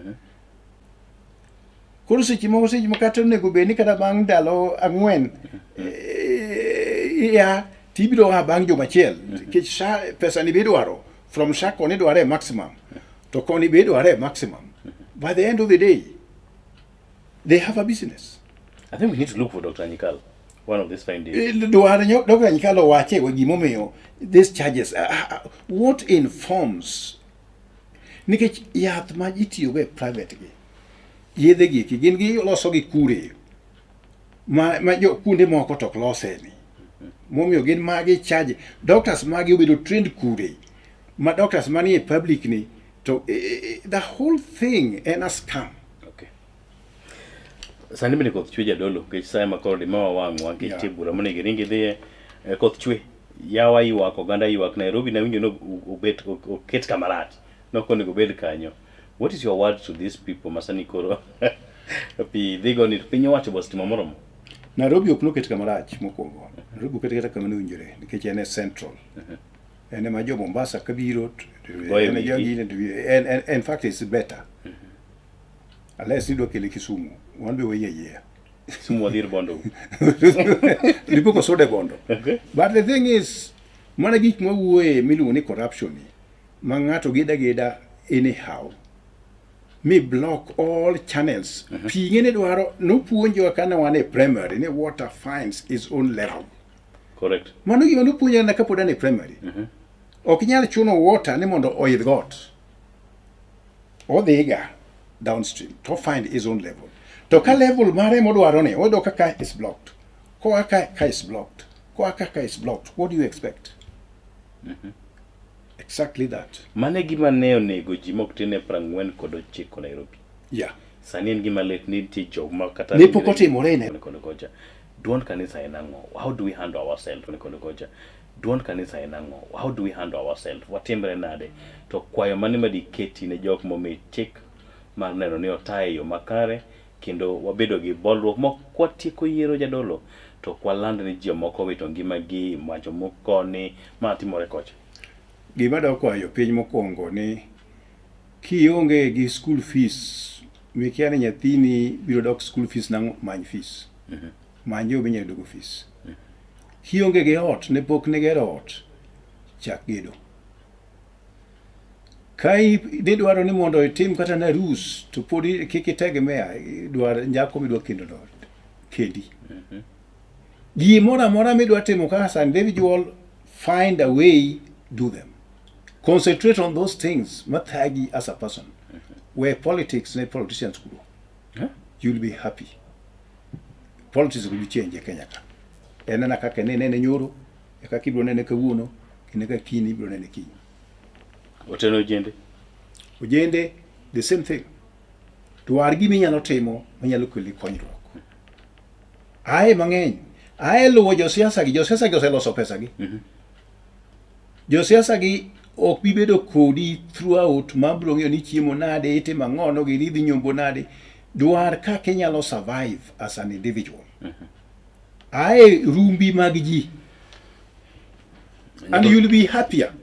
Koro seche moko kata onego bed ni kata bang' ndalo 4, ya tibiro a bang' juma achiel. Nikech SHA pesa ni be idwaro from SHA koni idware maximum to koni be idware maximum. By the end of the day they have a business. I think we need to look for Dr. Nyikal one of these fine days. Dwar Dr. Nyikal owache we gimomiyo these charges, what informs, nikech yath ma itiyogo e private gi yedhe gi eki gin giloso gi kure ma jo kuonde moko to ok lose ni momiyo gin magi charge doctors magi obedo trained kure ma doctors manie public ni. To the whole thing en a scam. Okay. Sani bende koth chwe jadolo, nikech sa ema koro dima wawang'wa nikech nitie bura monego iring idhiye. Koth chwe, yawa ywak, oganda ywak, Nairobi nawinjo ni obet oket kama rach. Nok onego obed kanyo. What is your word to these people ma sani koro pi dhigo ni piny owacho be osetimo moromo? Nairobi ok noket kama rach mokwongo. Nairobi oket kata kama nowinjore nikech en e central. En ema jo Mombasa kabiro Goye en e jo wigi. gine to en in fact it's better. Unless idwa kele Kisumu, wan be wayie ayiea. Kisumu wadhir Bondo. Dipo kosude Bondo. Okay. But the thing is, mana gik mwawuoye miluongo ni corruption ni, ma ng'ato geda geda anyhow, mi block all channels. Pi ng'ene dwaro, nopuonjowa kane wan e primary ni water finds its own level. Correct. Mano gima nopuonja na kapod an e primary. Ok inyal chuno water ni mondo oidh got. Odhiga downstream to find his own level. To ka level mare modwaro ni, oyudo ka ka is blocked. Koa ka ka is blocked. Koa ka ka is blocked. What do you expect? Exactly that. Mano e gima ne onego ji mok tin e 49 Nairobi. Sani en gima lit ni nitie jok ma kata Ne pok otimore ne. Koni kocha. Duond kanisa en ang'o? How do we handle ourselves? Koni koni kocha. Duond kanisa en ang'o? How do we handle ourselves? Watimre nade? To kwayo mane ma diketi ne jok momi chik mar neno ni otaye e yo makare kendo wabedo gi bolruok mok kwatieko yiero jadolo to ok waland ni jomoko owito ngimagi macho mok koni ma timore kocha. Gima dwa kwayo piny mokwongo ni kionge gi school fees mikia ni nyathini biro dok school fees nang'o, many fees. Many yo minyalo yudogo fees. Kionge gi ot ne pok nigero ot, chak gedo. Ka nidwaro ni mondo itim kata na arus to pod kik itegemea dwar nyako midwa kendo no kendi. Gimoro amora midwa timo kaka as an individual, find a way, do them. Concentrate on those things mathagi as a person. Where politics ne politicians kuro. You'll be happy. Politics will be change e Kenya ka. En ana kaka ne nene nyoro, e kaka ibiro nene kawuono, kendo kaka kiny ibiro nene kiny. Oteno ojende. Ojende, the same thing. Dwar gima inyalo timo manyalo keli konyruok. Ae mang'eny. Ae luwo josiasa gi, josiasa gi oseloso pesa gi. Josiasa gi ok bi bedo kodi throughout ma biro ng'eyo ni chiemo nade, itimo ang'o, gini idhi nyombo nade. Dwar kaka inyalo survive as an individual. Ae rumbi mag ji. And you'll be happier.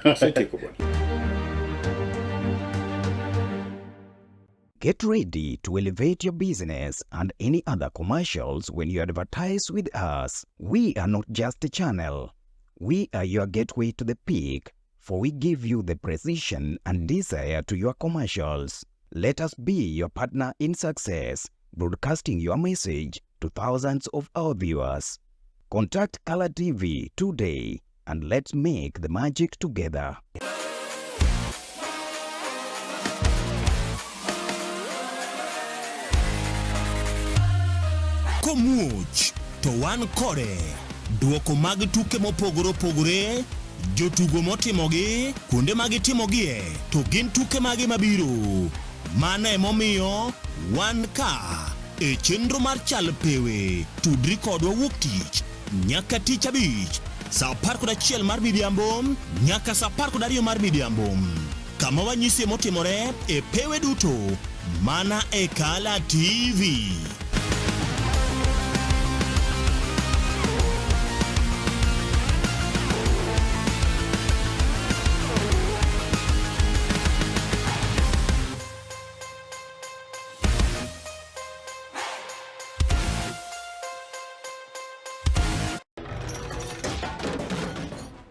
Asetieko bwana. Get ready to elevate your business and any other commercials when you advertise with us. We are not just a channel. We are your gateway to the peak, for we give you the precision and desire to your commercials. Let us be your partner in success, broadcasting your message to thousands of our viewers. Contact Color TV today and let's make the magic together. Komuoch to wan kode. Duoko mag tuke mopogore opogore, jotugo motimogi, kuonde ma gitimogie, to gin tuke mage mabiro. Mano emomiyo wan ka e chenro mar Chal Pewe. Tudri kodwa wuok tich nyaka tich abich saa 11 mar midhiambo nyaka saa 12 mar midhiambo, kama wanyisie motimore e pewe duto mana e Kala TV.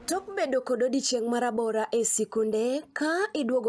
Tok bedo kod odiechieng' marabora e sikunde, ka iduogo